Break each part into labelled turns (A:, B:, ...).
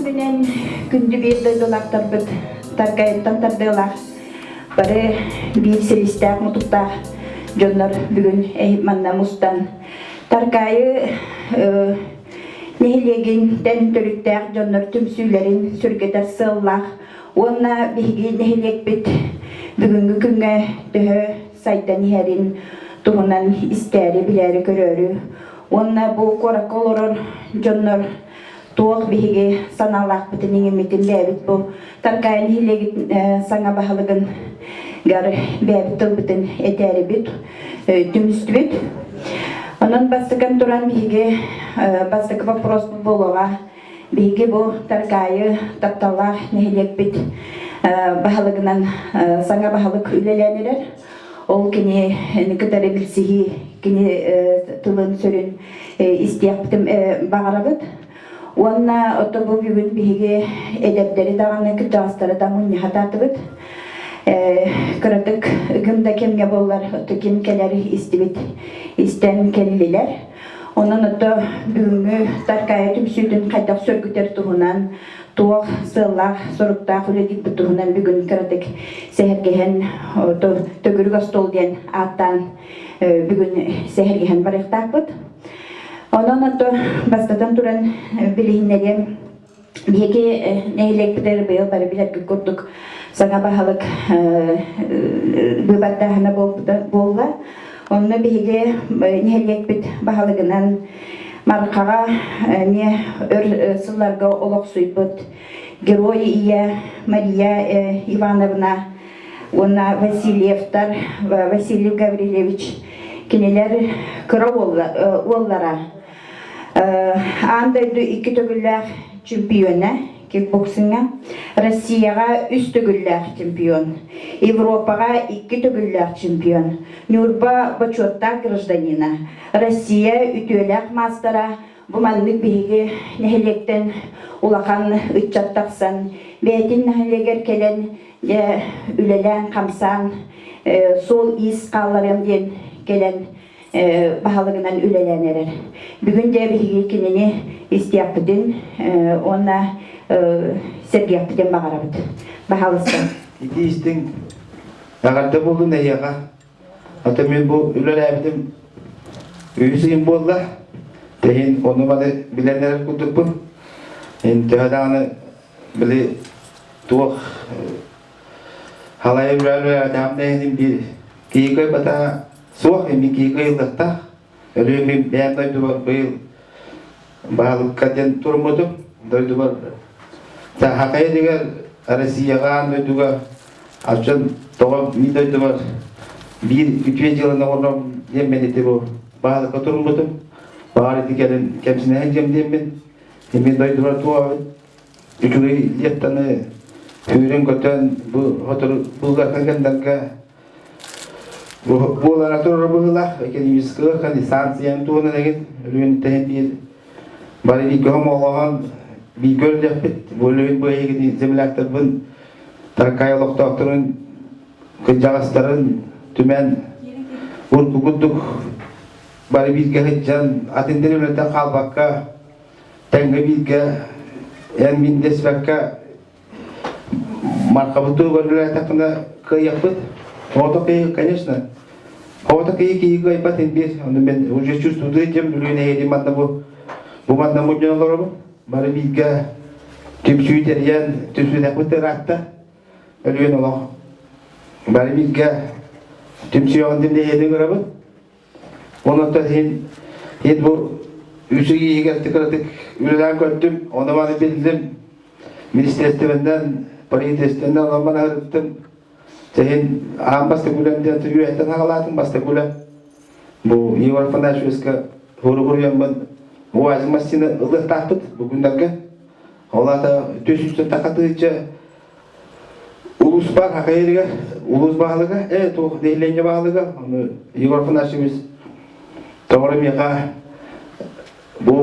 A: күнүнэн күндү биир дойдулаахтарбыт Таркайыттан тардыылаах бары биир силистээх мутуктаах дьоннор бүгүн манна мустан Таркаайы нэһилиэгинтэн төрүттээх дьоннор түмсүүлэрин сүргэтэр сыаллаах уонна биһиги нэһилиэкпит бүгүҥҥү күҥҥэ төһө сайдан иһэрин туһунан истээри, билээри, көрөөрү уонна бу куоракка олорор дьоннор туох биһиги санаалаахпытын иҥэммитин бэйэбит бу Таркаайы нэһилиэгин саҥа баһылыгын гар бэйэбит тылбытын этээрибит, түмүстүбүт. Онон бастакан туран биһиги бастакы вопроспут буолуоҕа. Биһиги бу Таркаайы тапталлаах нэһилиэкпит баһылыгынан саҥа баһылык үлэлээн эрэр. Ол кини кытары билсиһии, кини тылын сүрүн истиэхпитин баҕарабыт. Уонна ото бу бүгүн биһиги эдэрдэри даҕаны, кырдьаҕастары да мунньуһатаатыбыт. Кыратык ыгым да кэмҥэ буоллар, ото ким кэлэр истибит, истэн кэллилэр. Онон ото бүгүҥҥү Таркаайа түмсүүтүн хайдах сөргүтэр туһунан туох сыаллаах, соруктаах үлэлиирбит туһунан бүгүн кыратык сэһэргэһэн төгүрүк остуол диэн ааттаан бүгүн сэһэргэһэн барыахтаахпыт. Онон ото бастатан туран билиһиннэриэм биһиги нэһилиэкпитигэр быйыл бары билэргит курдук саҥа баһылык быыбардааһына буолла. Онно биһиги нэһилиэкпит баһылыгынан Мархаҕа эмиэ өр сылларга олохсуйбут Герой ийэ Мария Ивановна уонна Васильевтар Василий Гаврильевич кинилэр кыра уоллара аан дойду икки төгүллээх чемпиона кикбоксиҥҥа Россияҕа үс төгүллээх чемпион, Европаҕа икки төгүллээх чемпион, Ньурба бочуоттаах гражданина, Россия үтүөлээх маастара бу маннык биһиги нэһилиэктэн улахан ыччат тахсан бэйэтин нэһилиэгэр кэлэн дьэ үлэлээн-хамсаан суол-иис хаалларыам диэн кэлэн баһылыгынан үлэлээн эрэр. Бүгүн дьэ биһиги кинини истиэхпитин уонна сэргиэхпитин баҕарабыт. Баһаалыста.
B: Ити истиҥ эҕэрдэ буоллун эһиэхэ. Ата мин бу үлэлээбитим үһүс ыйым буолла. Тэһин ону маны билэн эрэр курдукпун. Ин төһө даҕаны били туох халайа үлэлээтэҕим да иһин биир киһи кыайбата суох эми киһи кыайыллыахтаах. Өлүөн мин бэйэм дойдубар быйыл баһылыкка диэн туруммутум. Дойдубар Хахай илигэр Россияҕа аан дойдуга аччан тоҕо мин дойдубар биир үтүө дьыаланы оҥором диэммин ити бу баһылыкка туруммутум. Баҕар ити кэлин кэмсинэһэн дьиэм диэммин. Мин дойдубар туох үчүгэй леттаны сүүрэн-көтөн бу сотору булгархан кэмнэргэ буолара турар быһыылаах экономическай санкцияны туһунан эгин өлүөн тэһин биир бары бииргэ хомоҕолоһон бииргэ өлүөхпүт бу өлүөн бу эһигини земляктарбын Таркай олохтоохторун кырдьаҕастарын түмэн урукку курдук бары бииргэ сылдьан атын дэриэбинэттэн хаалбакка тэҥҥэ бииргэ эн мин дэспэккэ Маркабыт туһугар үлэлээтэххинэ кыайыахпыт. Оҕото киһи, конечно. Оҕото киһи киһи кыайбат биир. Ону мен уже чувствую тем үлүн эһиги манна бу бу манна мунньан олоробун. Бары бииргэ түмсүү тэрийэн түмсүүнэхпит ыраатта. Өлүөн олох. Бары бииргэ түмсүөҕүн дим дэһиэни көрөбүн. Онон иһин иһин бу үс ый иһигэр кыратык үлэлээн көрдүм, ону маны биллим. Министерствэннэн, правительственнэн онон аһырыттым. Тэһин аан бастакы үлэм диэн үөһэттэн аҕалаатым бастакы үлэм. Бу Егор Афанасьевичка хуругуруйаммын УАЗик массыына ылыахтаахпыт бу күннэргэ. Ол аата түс тахатыыча Улуус баар Хахайырыгар улуус баһылыга, э туох нэһилиэнньэ баһылыга, ону Егор Афанасьевич тоҕо миэхэ бу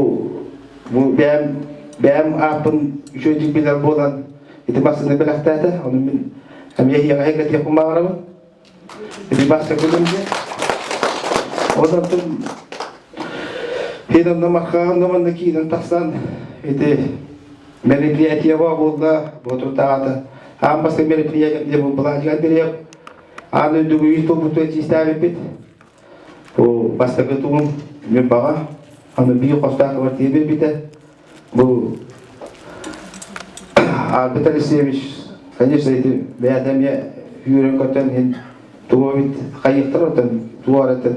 B: бу бэйэм бэйэм ааппын үчүгэйдик билэр буолан ити массыына бэлэхтээтэ, ону мин эмиэ эһиэхэ эһигэтиэхпин баҕарабын. Ити бастакы диэн. Онон Хин онно мархаҕа онно манна киирэн тахсан ити. мероприятиеба буолла ботуртаҕата аан бастакы мероприятие диэн Былаадьык Андреев аан дойдуга үс тылбытын чистээбиппит. Бу бастакы тугум Ньурбаҕа аны биир хостоох квартира биэрбитэ. Бу Арбит Алексеевич, конечно, ити бэйэтэ эмиэ үүрэн-көтөн иһин тугу эбит хайыахтар отон туар этэ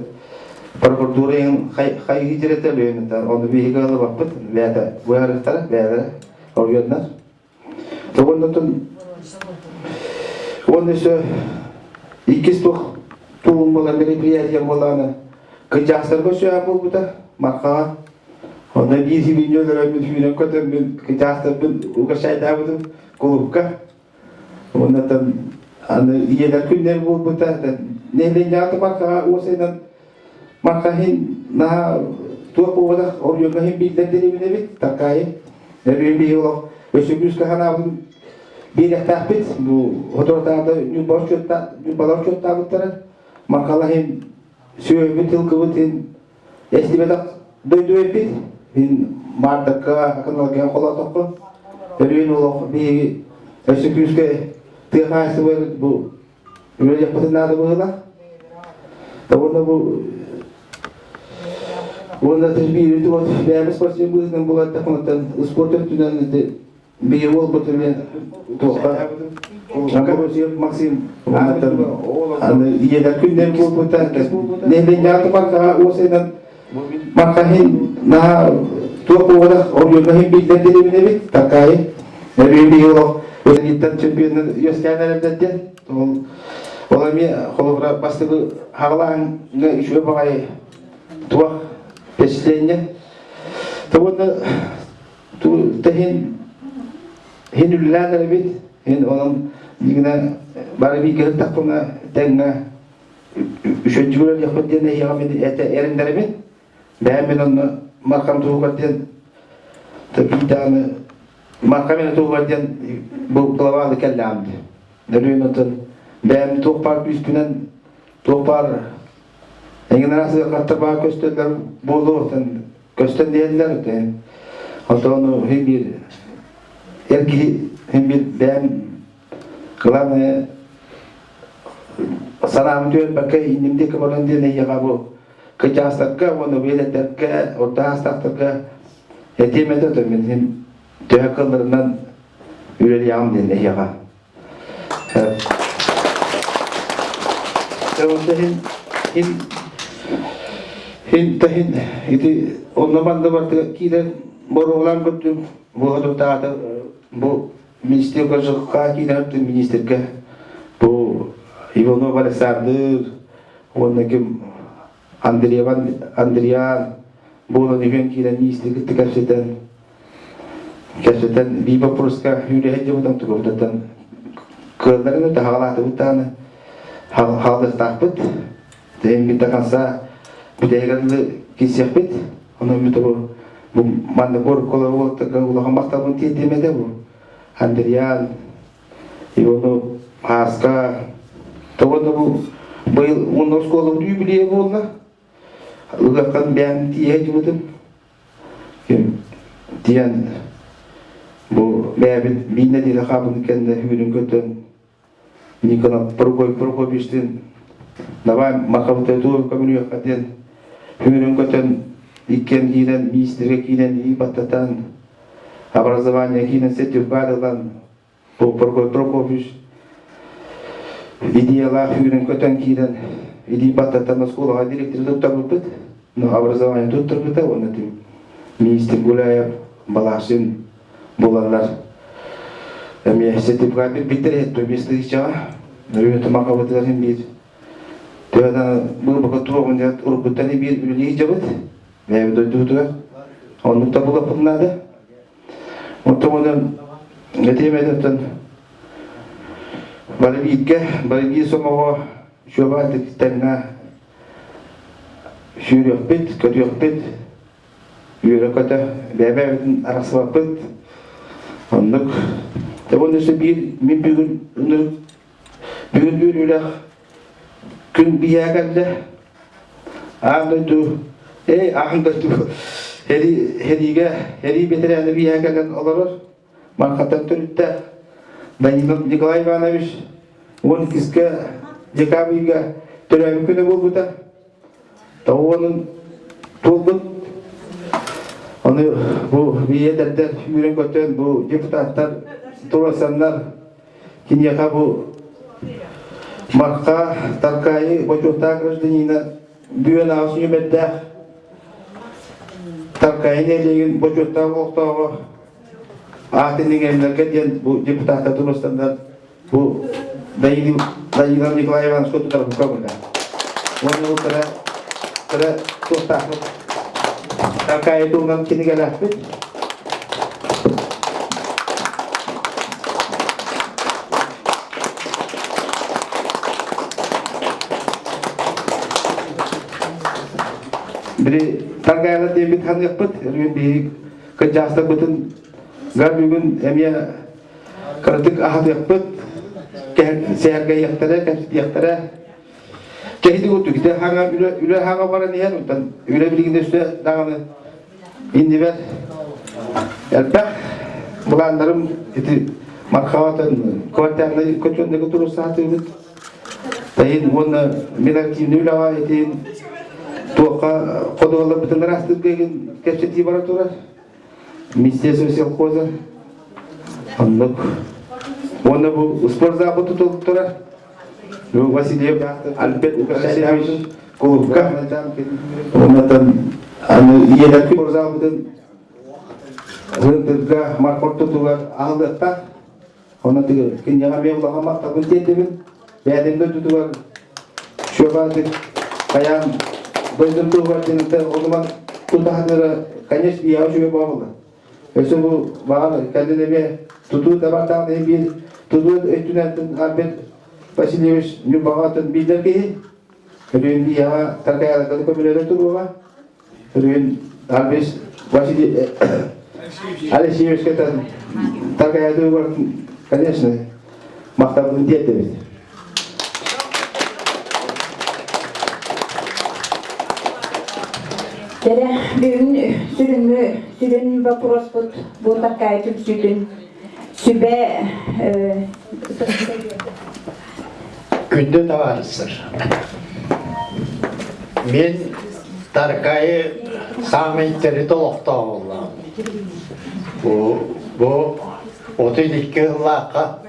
B: прокуратура иһин хайыы дьирэтэ өлүөн ону биһиги ылыбаппыт бэйэтэ быһаарыахтара бэйэлэрэ оройуоннар Уоннатын уонна өссө иккис туох тугум буолан мероприятие буолааны кыдьаахтарга сөһө буолбута Мархаҕа. Онно биир сибиинньэ өлөрөммүн сүүрэн көтөммүн кыдьаахтарбын угощайдаабытым кулуупка. Уоннатан аны ийэлэр күннэр буолбута. Нэһилиэнньэҕэ Мархаҕа уосайынан Марха иһин наһаа туох буолбатах оройуоҥҥа иһин биллэр дэриэбинэбит Таркаайы. Өрүөн биһи олох өссө күүскэ санаабытын биэриэхтээхпит. Бу соторутааҕыта Ньурбалар учуоттаабыттара. Мархала иһин сүөһүбүт, тылгыбыт иһин эстибэтэх дойду эппит. Мин Маардакка, Акыналга холоотоххо. Өрүөн олох биһиги өссө күүскэ тыа хаһаайыстыба бу үлэлиэхпитин наада быһыылаах. Уонна бу уонна биир вот бэйэбит спортсмен быһыытынан булаттахпынаттан спорт өттүнэн ити биһи уолбут эмиэ туохха Амбросьев Максим аны ийэлэр күннэр буолбута нэһилиэнньэҕэ тумаркаҕа уосайынан Мархаһин наһаа туох буолбатах оройуоҥҥа иһин биллэр дэриэбинэбит Таркаайы Өрүөн биһи олох Өлүнниттэн чемпионнар үөскээн эрэллэр диэн ол ол эмиэ холобура бастакы хаҕалааһыҥҥа үчүгэй баҕайы туох впечатление уонна тэһин хин үлэлээн эрэбит хин онон дьиҥинэ бары бииргэ сыттахпына тэҥҥэ үчүгэйдик үлэлиэхпит диэн эһиэхэ мин этэ эрэннэрэбин бэйэм мин онно Мархам туһугар диэн биирдэҕини Мархам мин туһугар диэн бу главаны кэллэҕим дии. Нөрүөн отон бэйэм туох баар күүспүнэн туох баар эҥин араас ыарахаттар баар көстөллөр буолуо көстөн диһэллэр Онтон хин биир эр киһи хин биир бэйэм главное санаам түөрбэккэ инним диэки баран диэн эйиэхэ бу кыдьаастарга уонна биэлэрдэргэ орто аастаахтарга этиэм этэ то мин иһин төһө кылларынан үлэлиэҕим диэн эйиэхэ хин хин тахин ити онно манна бартыга киирэн боруолаан көрдүм бу хотурдаата бу Министр ЖКХ киинэҕиттэн министргэ бу Иванов Александр уонна ким Андрееван Андриан буолан үһүөн киирэн министри кытта кэпсэтэн кэпсэтэн биир боппуруоска үүрэ сылдьыбытым тугубутуттан кыалларын да хаҕалаатыбыт даҕаны хаалыахтаахпыт Тэйиммит до конца бүтэһигэр дылы киирсиэхпит. Онон бу бу манна горколор уолаттарга улахан махталбын тиэрдиэм этэ бу. Андриан, Ивану Ааска, тоҕо да бу быйыл уонна оскуолабыт юбилейа буолла. Ыһыаххан бэйэм тиийэ сылдьыбытым. Тиийэн бу бэйэбит биир нэдиэлэ хаалбытын кэннэ үүрүн көтөн Николай Прокопьевичтыын давай Махабытайтур көмүлүөххэ диэн үүрүн көтөн иккиэн киирэн министргэ киирэн илии баттатан образование киинэн сертификат ылан Прокопий Прокопьевич идеялаах үүрүн көтөн киирэн илии баттатан оскуолаҕа директор туттарбыппыт но образование туттарбыта уонна министр Гуляев Балашин буоланнар эмиэ сертификат биэрбиттэр иһит 5 тысячаҕа Нөрүө тумакабытыгар иһин биир төһө быыбака туоҕун диэн уруккуттан биир үлэлии сылдьабыт бэйэбит дойдубутугар оннук да булаппыт наада оттон онон этиэм этэ бары бииргэ бары биир сомоҕо үчүгэй тэҥҥэ сүүрүөхпүт көтүөхпүт үөрэ-көтө бэйэ-бэйэбитин арахсыбаппыт. Оннук. Уонна өссө биир мин бүгүн бүгүн үөрүүлээх күн биһиэхэ кэллэ. Аан дойду эй аан дойду хэриигэ хэрии бэтэрээнэ биһиэхэ кэлэн олорор. Мархаттан төрүттээх Данилов Николай Иванович 12 декабрьга төрөөбүт күнэ буолбута. Тоҕуонун туолбут. Ону бу биэдэрдэр үүрэн-көтөн бу депутаттар туруорсаннар киниэхэ бу Марха Таркаайы бочуоттаах гражданина бүгүн аҕыс нүөмэрдээх Таркаайы нэһилиэгин бочуоттаах олохтооҕо аатын иҥэринэргэ диэн бу депутаттар туруорсаннар бу Данилов Николай Ивановичка тутарбыкка була. Уонна бу кыра кыра туохтаахпыт Таркаайы туһунан кинигэлээхпит. Били Таркаайылар диэбит ханыахпыт, бүгүн биһиги кырдьаастарбытын гар бүгүн эмиэ кыратык аһатыахпыт, сэһэргэйиэхтэрэ, кэпсэтиэхтэрэ. Кэһити курдук ити хаҥа үлэ үлэ хаҥа баран иһэн, онтон үлэ билигин өссө даҕаны иннибэр элбэх былааннарым ити Мархаватын квартирнай көтүөннэги туруорсаатыыбыт. Тайын уонна мин активный үлэҕэ итин туохха ходуһаларбытын ыраастыырга кэпсэтии бара турар. Министерство сельхоза. Оннук. Уонна бу спортзалга тутулук турар. Васильев Альберт Алексеевич кулуупка. Оннотон аны ийэлэр спортзалбытын Рындырга маркортутугар аһылыахтаах. Онно киниэхэ эмиэ улахан махталбын тиэрдэбин. Бэйэтин дойдутугар Шөбаатык хайаан дойдум туһугар диэн онуман тутаһатыра, конечно, ийэҕэ үчүгэй буолла. Өссө бу баҕар кэлин эмиэ тутуу табардаах биир тутуу өттүнэн Альберт Васильевич Ньурбаҕа биллэр киһи. Өрүүн ийэҕэ Таркаяларга көмөлөтө туруоҕа. Өрүүн Альберт Василий Алексеевичка Таркаятыгар, конечно, махталбын тиэрдэбит.
A: Кэрэ бүгүн сүрүҥҥү сүрүн боппуруоспут бу Таркаайы түмсүүтүн сүбэ
C: Күндү табаарыстар, мин Таркаайы саамай төрүт олохтоох буоллаҕым. Бу, бу 32 сыллаахха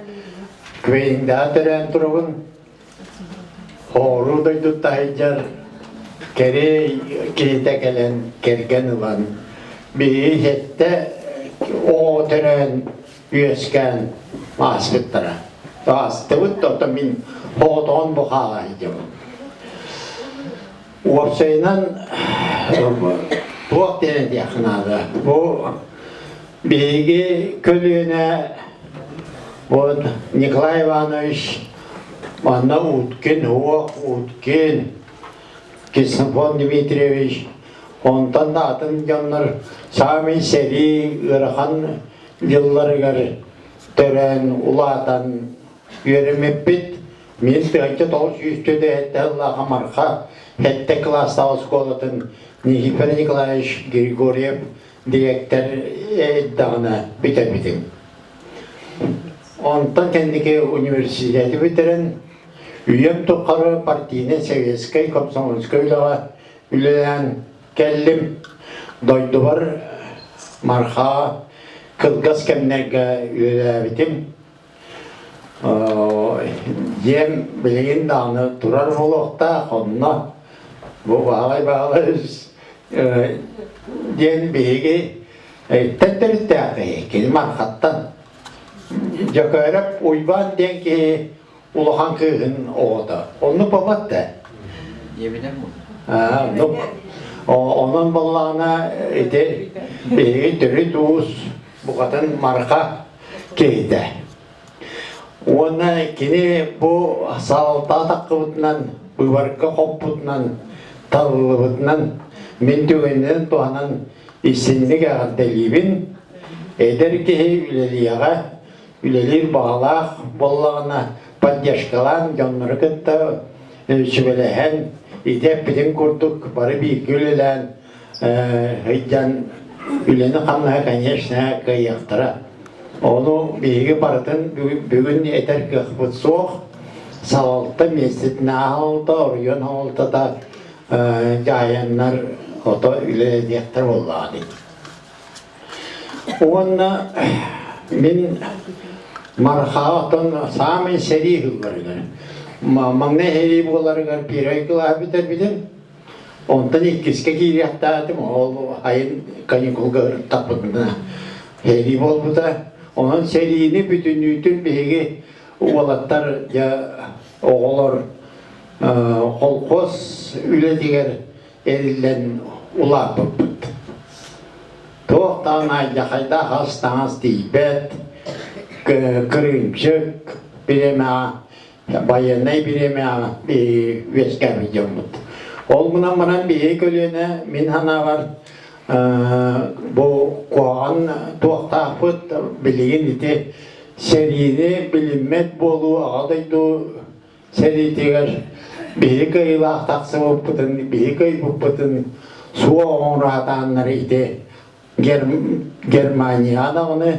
C: Күөйүҥдэҕэ төрөөн турабын. Хооруу дойдуттан сылдьар кэриэй киһитэ кэлэн кэргэн ылан биһиги сэттэ оҕо төрөөн үөскээн ааспыттара. Аастыбыт да оттон мин оҕотоҕун бу хаала сылдьабын. Уопсайынан туох диэн этиэххэ наада. Бу биһиги көлүөнэ вот Николай Иванович манна Уткин, Уох Уткин, Ксенофонт Дмитриевич, онтон да атын дьоннор саамай сэрии ыарахан дьылларыгар төрөөн, улаатан үөрэммиппит. Мин 1997 сыллааҕы Марха сэттэ кылаастаах оскуолатын Никифор Николаевич Григорьев дириэктэр эрдэҕинэ бүтэрбитим. Онтон кэнники университеты бүтэрэн, үйэм тухары партийнай, советскай, комсомольскай үлэҕэ үлэлээн кэллим. Дойдубар Марха кылгас кэмнэргэ үлэлээбитим. Дьиэм билигин даҕаны турар буолуохтаах, онно бу баһылай баһылай диэн биһиги эттэн төрүттээх киһи, кини Мархаттан. Дьөкөөрөп Уйбаан диэн киһи улахан кыыһын оҕото. Оннук буолбат да? Оннук. Онон буоллаҕына ити биһиги төрүт уус букатын Марха киһитэ. Уонна кини бу салалта таххыбытынан, быыбарга хоппутунан, талыллыбытынан мин түгэнинэн туһанан истинник эҕэрдэлиибин. Эдэр киһи үлэлиэҕэ, үлэлиир баҕалаах буоллаҕына поддержкалаан дьоннору кытта сүбэлэһэн, ити эппитин курдук бары бииргэ үлэлээн ыйдан үлэни-хамнаһы, конечно, кыайыахтара. Ону биһиги барытын бүгүн этэр кыахпыт суох. Салалта миэстэтинээҕи салалта, оройуон салалтата дьаһайаннар ото үлэлиэхтэр буоллаҕа дии. Уонна мин Мархаҕа оттон саамай сэрии ыһылларыгар, маҥнай сэрии буоларыгар первый кылааһы бүтэрбитим. Онтон иккискэ киириэхтээтим, ол айын каникулга ырыттахпытына сэрии буолбута. Онон сэриини бүтүннүүтүн биһиги уолаттар дьэ оҕолор холкуос үлэтигэр эриллэн улааппыппыт. Туох даҕаны алдьархайдаах ас-таҥас тиийбэт, кырыымчык бириэмэҕэ, байыаннай бириэмэҕэ үөскээбит дьоммут. Ол гынан баран биһиги көлүөнэ мин санаабар бу куһаҕан туохтаахпыт билигин ити сэриини билиммэт буолуу Аҕа дойду сэриитигэр биһи кыайыылаах тахсыбыппытын, биһи кыайбыппытын суох оҥоро ити Германияҕа даҕаны,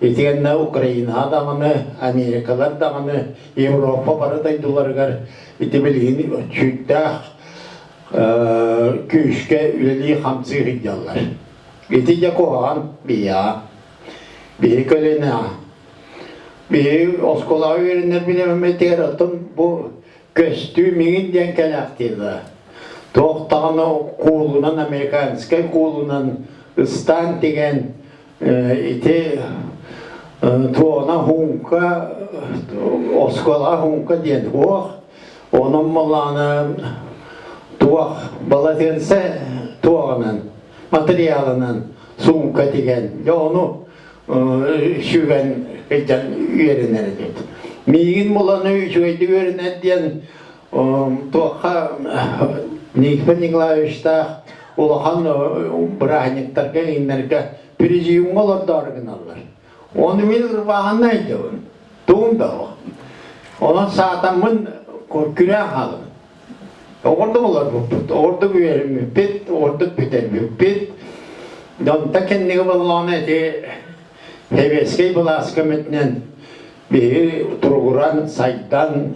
C: итиэннэ Украинаҕа даҕаны, Америкалар даҕаны, Европа бары дойдуларыгар ити билигин сүүрдээх күүскэ үлэлии-хамсыы сылдьаллар. Ити дьэ куһаҕан биһиэхэ. Биһи көлүөнэҕэ. Биһи оскуолаҕа үөрэнэр билэммитигэр оттон бу көстүү миҥин диэн кэлээхтииллэр. Туох даҕаны куулунан, американскай куулунан ыстаан тигэн ити туона хуҥка, оскуолаҕа хуҥка диэн уох, онон малаана туох балатыанса туоҕунан, материалынан суумка тигэн, дьэ ону сүгэн илдьэн үөрэнэр этибит. Миигин булан үчүгэйдик үөрэнэр диэн туохха Никифор Николаевичтаах улахан бырааһынньыктарга иҥнэргэ президиумҥа олордоору гыналлар. Ону мин ырбааһынна илдьэбин. Тугум да суох. Онон саатаммын күрээн хаалабын. Оҕордук олорбуппут, оҕордук үөрэммиппит, оҕордук бүтэрбиппит. Онтон кэнниги буоллаҕына ити сэбиэскэй былаас көмөтүнэн биһиги туругуран, сайдан,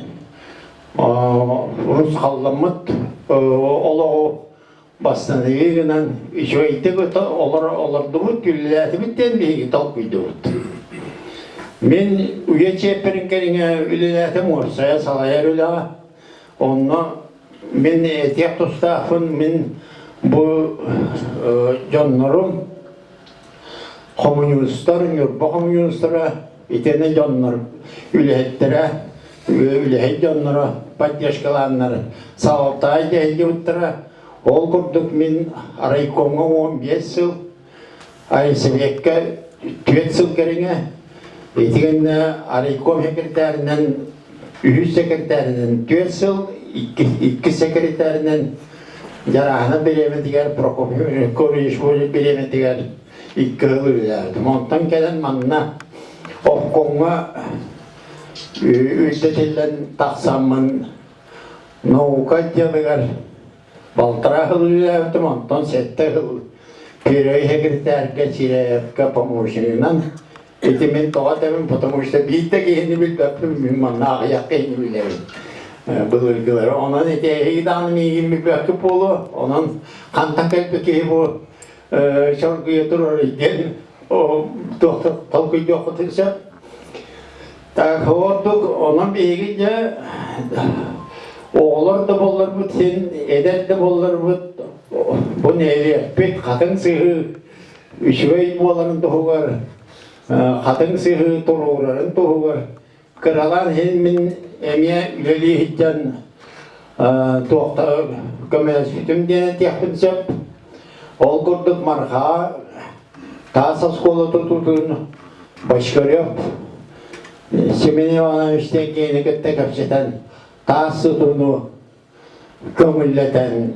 C: урусхалламмыт олоҕу бастаныы гынан үчүгэйдик олордубут, үлэлээтибит диэн биһиги толкуйдубут. Мин үйэ чиэппэрин кэриҥэ үлэлээтим уопсайа салайар үлэҕэ. Онно мин этиэх тустаахпын, мин бу дьоннорум хомуньуустар, Ньурба хомуньуустара, итиэннэ дьоннор үлэһиттэрэ, үлэһит дьонноро поддержкалааннар салалтаҕа дьаһайдыбыттара. Ол курдук мин райкомҥа 15 сыл, Айсэбиэккэ 4 сыл кэриҥэ, итигэннэ райком секретарынан үһүс секретарынан 4 сыл, икки секретарынан Дьарааһына бириэмэтигэр Прокопий Кович бириэмэтигэр икки сыл үлэлээбитим. Онтон кэлэн манна обкомҥа үрдэтиллэн тахсаммын наука отделыгар балтараа сыл үлэлээбитим, онтон сэттэ сыл первый секретарьга Чиряевка помощнигынан. Ити мин тоҕо этэбин, потому что биир да киһини билбэппин, мин манна аҕыйах киһини билэбин былыргылары. Онон ити эһиги даҕаны миигин билбэккит буолуо. Онон хантан кэлбит киһи бу чоргуйа турар диэн толкуйдуоххутун сөп. Так, ордук онон биһиги дьэ оҕолор да буолларбыт син эдэр да буолларбыт бу нэһилиэкпит хатыҥ сыһыы үчүгэй буоларын туһугар хатыҥ сыһыы туруорарын туһугар кыралаан иһин мин эмиэ үлэлии сылдьан туохта көмөлөспүтүм диэн этиэхпин сөп. Ол курдук Марха таас оскуола тутуутун Бочкарев Семен Иванович диэн киһини кытта кэпсэтэн таас тутууну көҥүллэтэн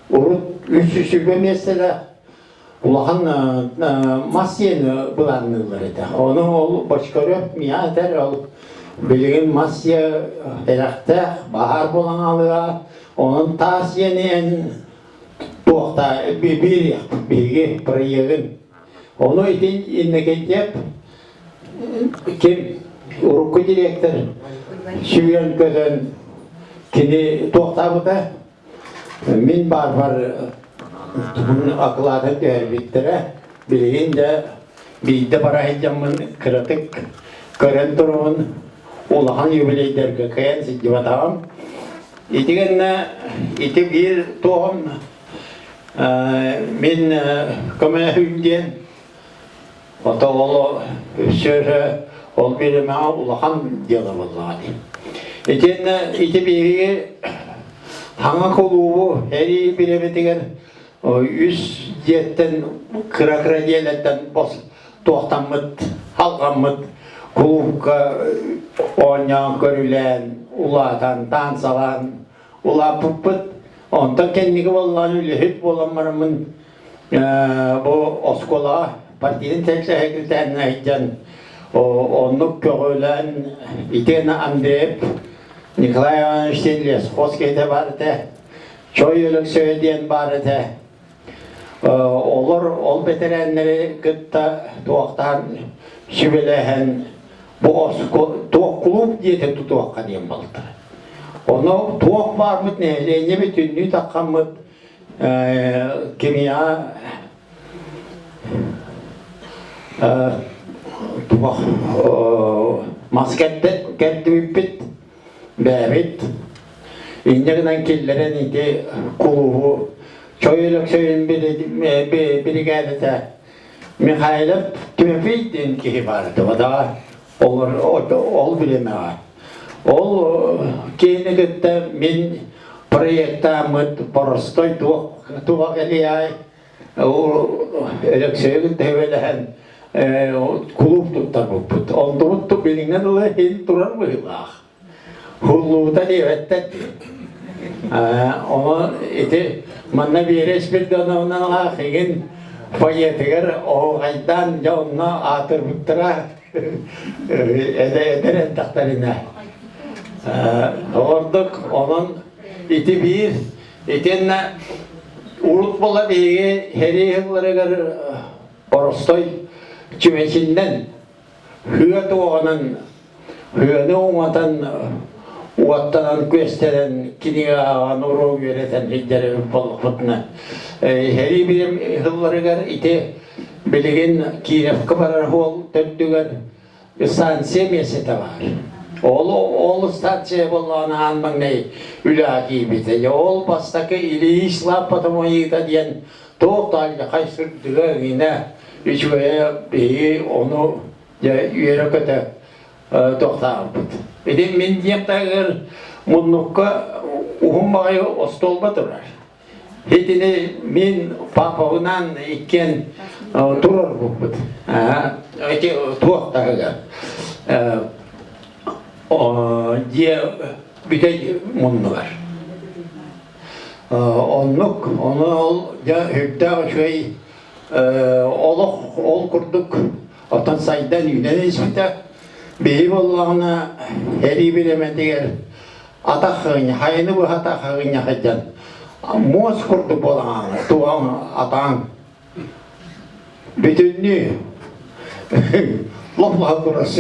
C: урут 320 миэстэлээх улахан мас диэн былаанныыллар этэ. Ону ол Бочкарев миэхэ этэр, ол билигин мас дьиэ эрэхтээх, баһаар буолан хаалыаҕа, онон таас дьиэни эн туохта биэриэхпит биһиги проегын. Ону ити Иннокентьев Ким урукку директор сүүрэн көтөн кини туохтаабыта мин баарбар акылаатын түһэрбиттэрэ. Билигин да биирдэ бара сылдьаммын кыратык көрөн турабын. Улахан юбилейдарга кыайан сылдьыбатаҕым. Ити гэннэ ити биир туоһум мин көмөлөһүүм диэн ото ол өссө ол бириэмэҕэ улахан дьыала буоллаҕа дии. Итиэннэ ити биһиги хаҥа кулуубу эрии бириэмэтигэр үс дьиэттэн кыра-кыра дьиэлэртэн бос туохтаммыт, халҕаммыт кулуупка оонньоон көрүлээн, улаатан, таансалаан улааппыппыт. Онтон кэнники буоллаҕына үлэһит буолан бараммын бу оскуолаҕа партийнай секретарынан сылдьан оннук көҕүлээн итиэннэ Андреев Николай Иванович диэн лесхоз киһитэ баар этэ, Чой Өлөксөйө диэн баар этэ. Олор ол бэтэрээннэри кытта туохтаан сүбэлэһэн бу туох кулууп диэтэ тутуохха диэн буолтара. Ону туох баарбыт нэһилиэнньэ бүтүннүү таххаммыт кимиэхэ туох мас кэрдибиппит бэйэбит инньэ гынан киллэрэн ити кулуубу Чой Өлөксөйүн биригээдэтэ Михайлов Тимофей диэн киһи баар этэ бадаҕа ол бириэмэҕэ ол киһини кытта мин проектааммыт боростой туох туох Ильяй Өлөксөйү кытта сүбэлэһэн кулууп туттарбыппыт. Онтубут билиҥҥэ дылы иһин турар быһыылаах. Хуллубута диэбэттэр дии. Ону ити манна Биэрэ Спиридоновналаах игин фойетыгар оһуохайдаан дьэ онно аатырбыттара эдэр эрдэхтэринэ. Ордук онон ити биир итиэннэ урут буола биһиги сэрии сылларыгар боростой чүмэчиннэн Хыа туоҕунан хыаны уматан уоттанан күөстэнэн кинигэ ааҕан уруок үөрэтэн сылдьар эбит буоллахпытына сэрии билим сылларыгар ити билигин Кировка барар суол төрдүгэр станция миэстэтэ баар. Ол ол станция буоллаҕына аан маҥнай үлэҕэ киирбитэ. Ол бастакы Ильич Лаппатомойыыта диэн туох да алдьархай сырдыга иҥинэ үчүгэйэ биһиги ону дьэ үөрэ-көтө тохтообуппут. Ити мин диэм таһыгар муннукка уһун баҕайы остуолба турар. Итини мин папабынаан иккиэн турарбыппыт. Ити туох таһыгар дьиэ бүтэй муннугар. Оннук, ону ол дьэ үрдээх үчүгэй олох ол курдук оттон сайдан үүнэн испитэ. Биһи буоллаҕына эрии бириэмэтигэр атах хайыны быһа атах сылдьан муос курдук буолан туоҕаҥ атаҥ бүтүннүү лоп-лоп курас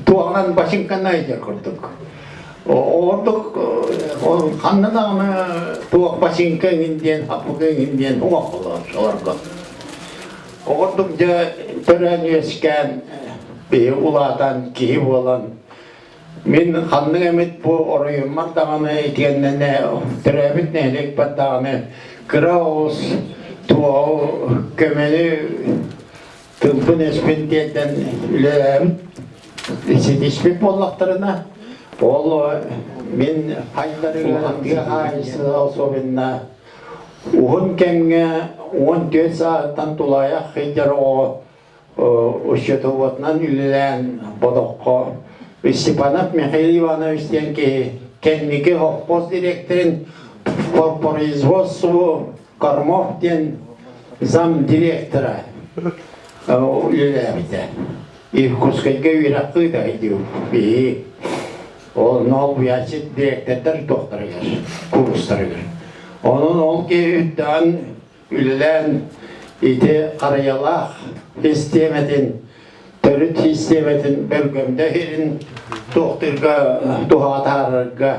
C: туоҕунан бачыҥканан сылдьар курдук. Ордук ханна даҕаны туох бачыҥка эҥин диэн, хаппыка эҥин диэн уҥах болор олорго. Ордук дьэ төрөөн үөскээн биһи улаатан киһи буолан мин ханнык эмит бу оройуоммар даҕаны итиэннэ төрөөбүт нэһилиэкпэр даҕаны кыра оҕус туоҕу көмөнү тылбын-өспүн тиэрдэн үлэлээбит ситиспит буоллахтарына, ол мин хайдарыгар тыа хаһаайыстыбата особенно уһун кэмҥэ 14 сааһыттан тулаайах сылдьар оҕо учетоводунан үлэлээн бодоххо Степанов Михаил Иванович диэн киһи кэнники совхоз дириэктэрин по производству кормов диэн зам директора үлэлээбитэ. Иркутскайга үөрэххэ ыытаһый Ол ноолбуйааччы дириэктэрдэр туохтарыгар, курстарыгар. Онон ол киһи үрдээн үлэлээн ити харыйалаах систиэмэтин Төрүт систиэмэтин бөлгөмдө иһин туохтуурга туһаатаарарга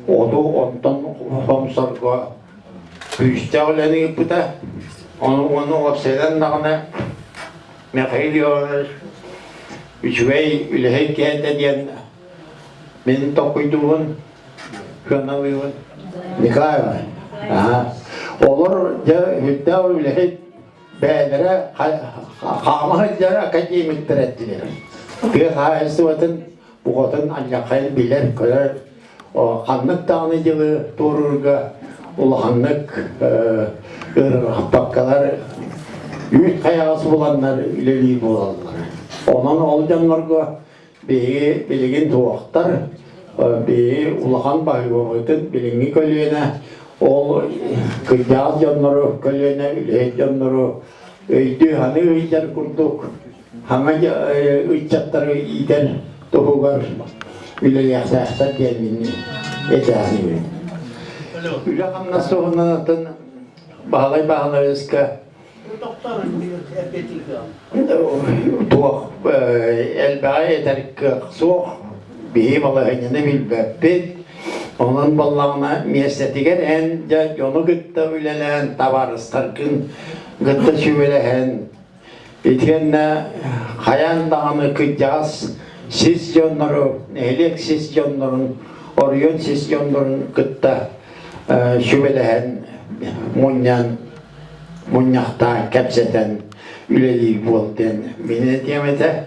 C: оту онтон хомсорго күүстээх үлэни ыыппыта. Ону уонна уопсайынан даҕаны Михаил Иванович үчүгэй үлэһит киһи этэ диэн мин толкуйдуубун, сыаналыыбын. Николаева. Аха. Олор дьэ үрдээх үлэһит бэйэлэрэ хаама сылдьар академиктар этилэр. Тыа хаһаайыстыбатын букатын алдьархайын билэр-көрөр, ханнык даҕаны дьылы туоруурга улаханнык ыарырҕаппаккалар үүт хайаҕас буланнар үлэлиир буолаллар. Онон ол дьоннорго биһиги билигин туохтар, биһиги улахан баһыыбабытын билиҥҥи көлүөнэ ол кырдьаҕас дьоннору көлүөнэ үлэһит дьоннору өйдүү-саныы ыйдар курдук хаҥа ыччаттары иитэр туһугар үлэлиэхтээхтэр диэн мин этээхтиибин. Үлэ-хамнас туһунан атын Баһылай Баһылайыска туох элбэҕи этэр кыах суох, биһи балаһыанньаны билбэппит. Онон буоллаҕына миэстэтигэр эн дьэ дьону кытта үлэлээн, табаарыстаргын кытта сүбэлэһэн, итиэннэ хайаан даҕаны кырдьаҕас сис дьоннору, нэһилиэк сис дьоннорун, оройуон сис дьоннорун кытта сүбэлэһэн, мунньан мунньахтаан, кэпсэтэн үлэлиир буол диэн мин этиэм этэ.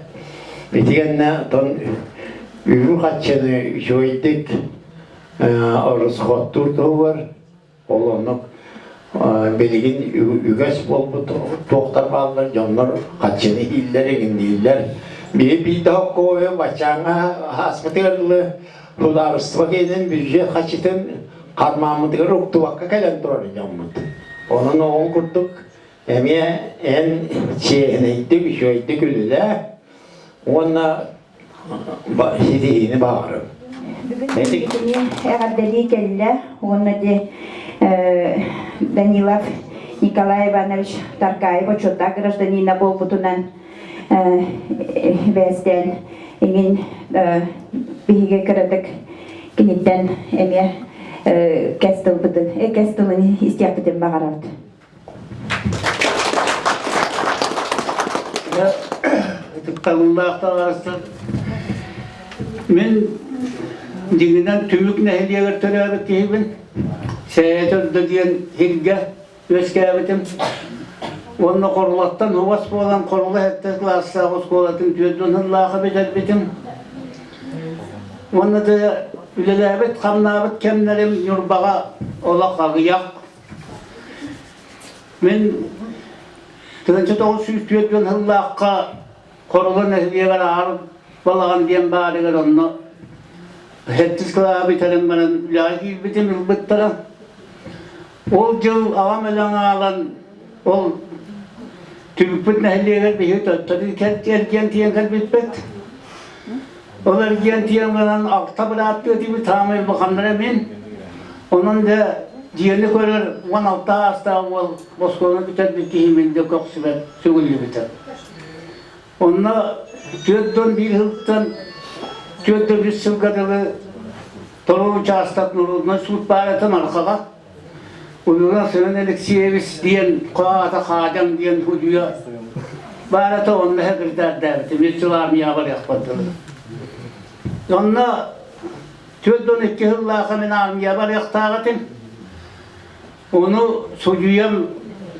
C: Итиэннэ оттон үбү-харчыны үчүгэйдик оросхоттуур туһугар ол оннук билигин үгэс буолбут туохтар бааллар, дьоннор харчыны ииллэр, иҥиннииллэр. Биһи биир да хоккуойу баччааҥҥа ааспытыгар дылы судаарыстыба киэнин бюджет харчытын хармааммытыгар уктубакка кэлэн турар дьоммут. Онон ол курдук эмиэ эн чиэһинэйдик, үчүгэйдик үлэлээ уонна ситиһиини баҕарабын.
A: Бүгүн итини эҕэрдэлии кэллэ уонна де Данилов Николай Иванович Таркаев отчуоттаах гражданина буолбутунан бээстээн иҥин биһиги кыратык киниттэн эмиэ кэс тылбытын кэс тылын истиэхпитин баҕарабыт.
D: Ытыктабыллаах табаарыстар, мин дьиҥинэн Түмүк нэһилиэгэр төрөөбүт киһибин. Сэйэ төрдө диэн сиргэ үөскээбитим. Уонна Хорулаттан убас буолан Хорула сэттэ кылаастаах оскуолатын 40 сыллаахы бүтэрбитим. Уонна да үлэлээбит, хамнаабыт кэмнэрим Ньурбаҕа олох аҕыйах. Мин 1940 сыллаахха Хорула нэһилиэгэр Аар балаҕан диэн баарыгар онно сэттис кылааһы бүтэрэн баран үлэҕэ киирбитим, ылбыттара. Ол дьыл аҕам өлөн хаалан, ол түбүкпүт нэһилиэгэр биһиги төттөрү эргийэн тиийэн кэлбиппит. Ол эргийэн тиийэн баран алта бырааттыы этибит, саамай улаханнара мин. Онон да дьиэни көрөр 16 аастаах уол оскуоланы бүтэрбит киһи мин да көхсүбэр сүгүллүбүтэ. Онно 41 сылтан 43 сылга дылы Торул учаастак норуодунай суут баар этэ Мархаҕа. Уйулан Семен Алексеевич диэн хаата Хаадьаҥ диэн судьуйа баар этэ, онно секретардаабытым, үс сыл армияҕа барыахпар дылы. Онно 42 сыллаахха мин армияҕа барыахтаах этим. Ону судьуйам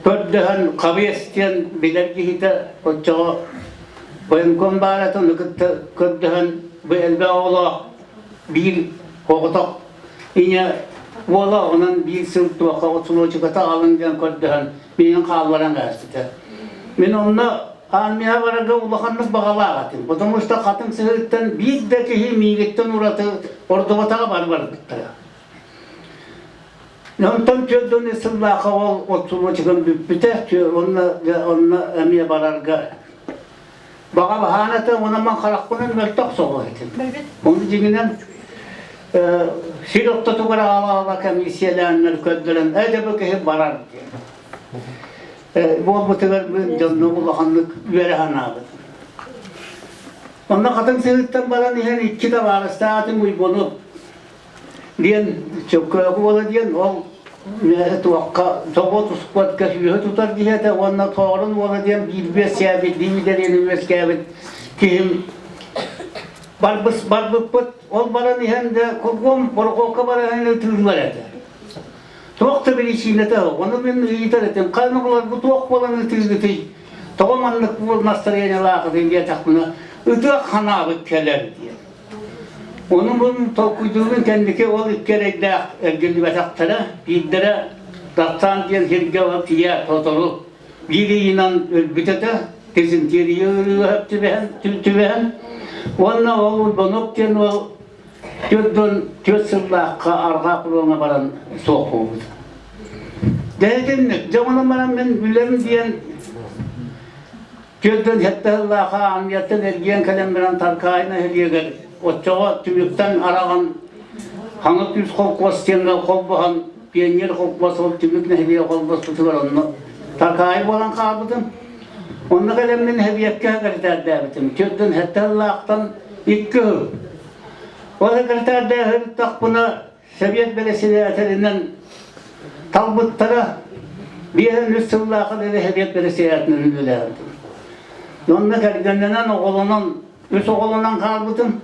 D: көрдөһөн Хабыас диэн билэр киһитэ оччоҕо военком баар этэ, ону кытта көрдөһөн бу элбэх оҕолоох биир оҕотох ийэ уола онон биир сыл туохха отсулуочуката аҕалын диэн көрдөһөн миигин хаалларан кээспитэ. Мин онно армияҕа барарга улаханнык баҕалаах этим, потому что хатыҥ сыһыыттан биир да киһи миигиттэн ураты ордубатаҕа бары барбыттара. Онтон 41 сыллаахха ол отсулуочукам бүппүтэ, онно онно эмиэ барарга баҕа баһаан этэ, онон ман харахпынан мөлтөх соҕус этим. Ону дьиҥинэн сир ортотугар аҕала-аҕала комиссиялааннар көрдөрөн, ээ дьэ бу киһи барар диэн. Буолбутугар дьонно улаханнык үөрэ санаабытым. Онно хатыҥ сыһыыттан баран иһэн икки табаарыстаах Уйбуну диэн Чөккөөкү уола диэн ол туохха собуот успуортка сүүһэ тутар киһи этэ уонна Тоорун уола диэн биир үөскээбит биир үөскээбит киһим барбыс барбыппыт ол баран иһэн да кургуом борохуокка баран иһэн ытыыллар этэ. Туох да биричиинэтэ суох. Ону мин ыйытар этим. Ханна булар бу туох буолан ытыыгытый? Тоҕо маннык бу настроениелаахытый диэтэхпинэ, ытыах ханаабыт кэлэр диэн. Ону мин толкуйдуурун кэнники ол икки эрэйдээх эргиллибэтэхтэрэ. Биирдэрэ Дапсаан диэн сиргэ ол тиийэ сотору биир ыйынан өлбүт этэ. Дизентерия ыарыыга түбэһэн, түбэһэн. Уонна ол Урбанов диэн уол 44 сыллаахха арҕаа кулуоҥа баран суох буолбут. Дьэ итинник, дьэ онон баран мин үлэм диэн 47 сыллаахха Англияттан эргийэн кэлэн баран Таркаайы нэһилиэгэр оччоҕо түмүктэн араҕан хаҥа күүс холкуос диэҥҥэ холбоһон пионер холкуос ол түмүк нэһилиэгэ холбоспутугар онно Таркаайы буолан хаалбытым. Онно кэлэммин нэһилиэккэ сэкирэтээрдээбитим. 47 сыллаахтан икки сыл. Ол сэкирэтээрдээһин Сэбиэт бэрэссэдээтэлинэн талбыттара. 53 сыллаахха диэри Сэбиэт бэрэссэдээтэлинэн үлэлээбитим. Онно кэргэннэнэн, оҕолонон, үс оҕолонон хаалбытым.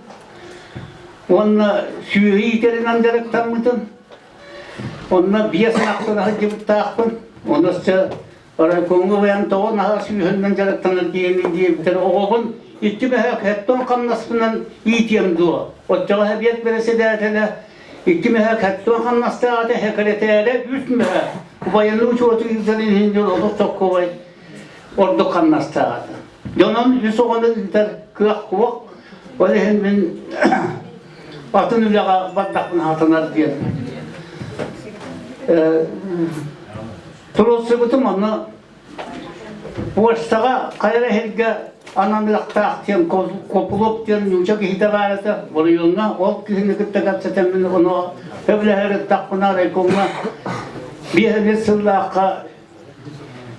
D: Уонна сүөһү иитэринэн дьарыктаммытым. Онно биэс ынахтана сылдьыбыттаахпын. Онно өссө Райкомҥа байан тоҕо наһаа сүүһүнэн дьарыктанар диэни диэбиттэр оҕобун икки мөһөөк хеттон хамнаспынан иитиэм дуо? Оччоҕо сэбиэт бэрэссэдээтэлэ икки мөһөөк хеттон хамнастаах этэ сэкирэтээрэ үс мөһөөк военный учуоту ыытарын иһин дьон олус соккуобай ордук хамнастаах этэ. Дьонон үс оҕону ыытар кыах суох. Ол иһин мин атын үлэҕэ бардахпына сатанар диэн Туруорсубутум онно почтаҕа хайа эрэ сиргэ ананыахтаах диэн Копулов диэн нуучча киһитэ баар этэ оройуоҥҥа ол киһини кытта кэпсэтэммин ону сөбүлэһэр ыттахпына райкомҥа биэс сыллаахха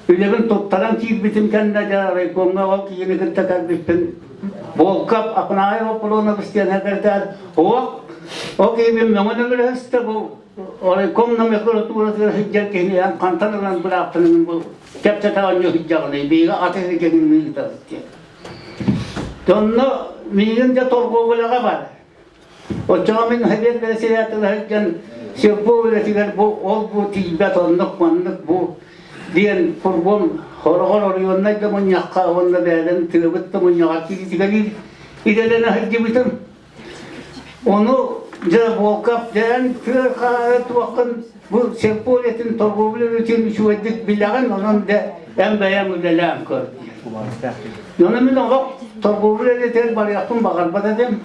D: үлэбин туттаран киирбитим кэннэ дьэ райкомҥа ол киһини кытта кэлбиппин Волков Апанаев Аполлонович диэн этэрдээр ол ол киһибин мөҥөн өлөрөстө бу Райком номенклатуратыгар сылдьар киһини эн хантан ылан бырааппын бу кэпсэтэ оонньуу сылдьаҕыный, биһиги аты сиргэнин ыытабыт диэн. Онно миигин дьэ торговляҕа бар. Оччоҕо мин Совет бэрэссэдээтэлэ сылдьан сельпо үлэтигэр бу ол-бу тиийбэт оннук-маннык бу диэн курбум хороҕор оройуоннай да мунньахха уонна бэйэлэрин тыабыт да мунньаҕар кииритигэлиир идэлэнэ сылдьыбытым. Ону дьэ Волков дьэ тыа хаһа туоххун бу сельполетин торговля үлэтин үчүгэйдик билэҕин, онон дэ эн бэйэҥ үлэлээн көр. Ону мин олох торговля үлэтигэр барыахпын баҕарбат этим.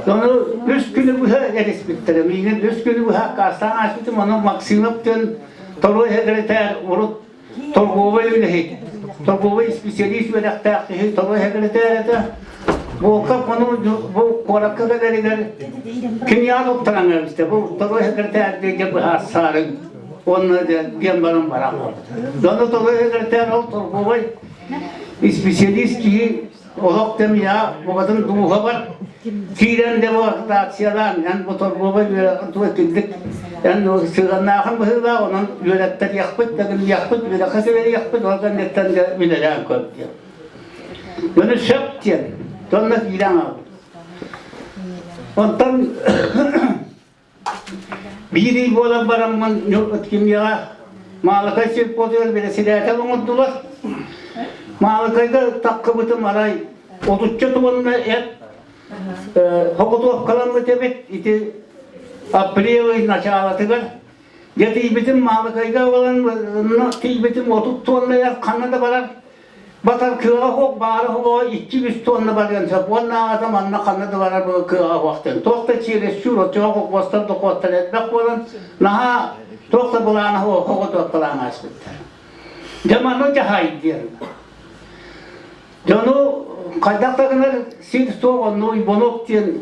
D: Ону үс күнү быһа эриспиттэрэ. Миигин үс күнү быһа аккаастаан ааспытым. Ону Максимов диэн второй секретарь урут торговай үлэһит, торговай специалист үөрэхтээх киһи торговай секретарь этэ. Волков ону бу куоракка кэлэригэр киниэхэ туттаран эбистэ. Бу торговай секретарь диэн быһаарсаарын уонна диэн баран баран. Ону торговай секретарь ол торговай специалист киһи Олох кэмиһэ букатын дууһабар киирэн да агитациялаан эн бу торговай үөрэҕин туга килдик эн сыһыаннаахын быһыылаах онон үөрэттэриэхпит дэгинниэхпит үөрэххэ кириэхпит ол кэнниттэн да үлэлээн көр диэн. Маны сөп диэн тонна киирэн аҕалбыт. Онтон Биир ый буолан бараммын кимиэхэ Маалыкай сельпотугар бэрэссэдээтэл оҥордулар. Маалыкайга таххыбытым арай отучча туонна эт хоготуопкаламмыт эбит ити апрель ый началатыгар. Дьэ тиийбитим Маалыкайга буолан тиийбитим 30 туонна эт ханна да барар Батар кыаҕа суох баара суоҕа икки-үс туонна барыан сөп уонна аҕата манна ханна да барар кыаҕа суох диэн. Туох да чересчур оччоҕо холкуостар дохуоттар элбэх буолан наһаа туох да былаана суох оҕотуоппалаан ааспыттар. Дьэ манна дьаһай диэн. Дьону хайдах да гынар сир суох онну Уйбонук диэн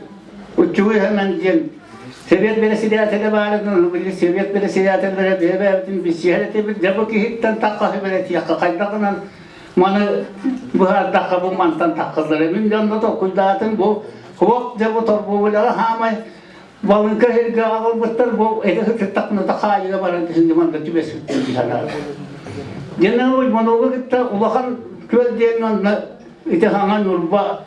D: уччугуй хэмэн диэн Совет бэрэсидээтэгэ баарынан били Совет бэрэсидээтэрлэрэ бэйэ-бэйэбитин билсиһэр этибит. Дьэ бу киһиттэн тахха сүбэлэтиэххэ хайдах гынан. Маны быһаардахха бу мантан таххыллар. Мин дьонно толкуйдаатым бу хуох дьэ бу торговляҕа хаамай балыҥка сиргэ аҕалбыттар бу эти сыттахпына да хаайыга баран киһини манна түбэспиттэр дии санаатым. Дьэнэ Уймановы кытта улахан күөл диэн онно ити хаҥа Ньурба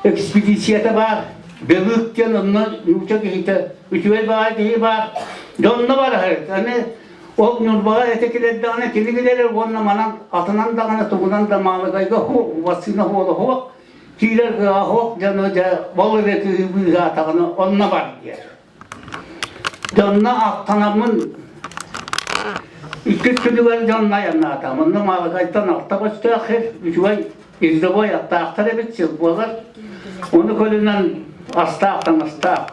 D: экспедицията баар. Белык диэн онно нуучча киһитэ үчүгэй баҕайы киһи баар. Дьонно барар. Аны ол Ньурбаҕа эти килэрдэҕинэ кини билэр уонна манан атынан даҕаны тугунан да маалыкайга массыына хуола хуох киирэр кыаҕа суох дьону дьэ ол эрэ кыһыы быыһаатаҕына онно бар диэр. Дьонно аттанаммын иккис күнүгэр дьонно айаннаатам. Онно Маалыкайтан алта көстөөх сир, үчүгэй ездовой аттаахтар эбит сир буолар. Ону көлүнэн астаах таҥастаах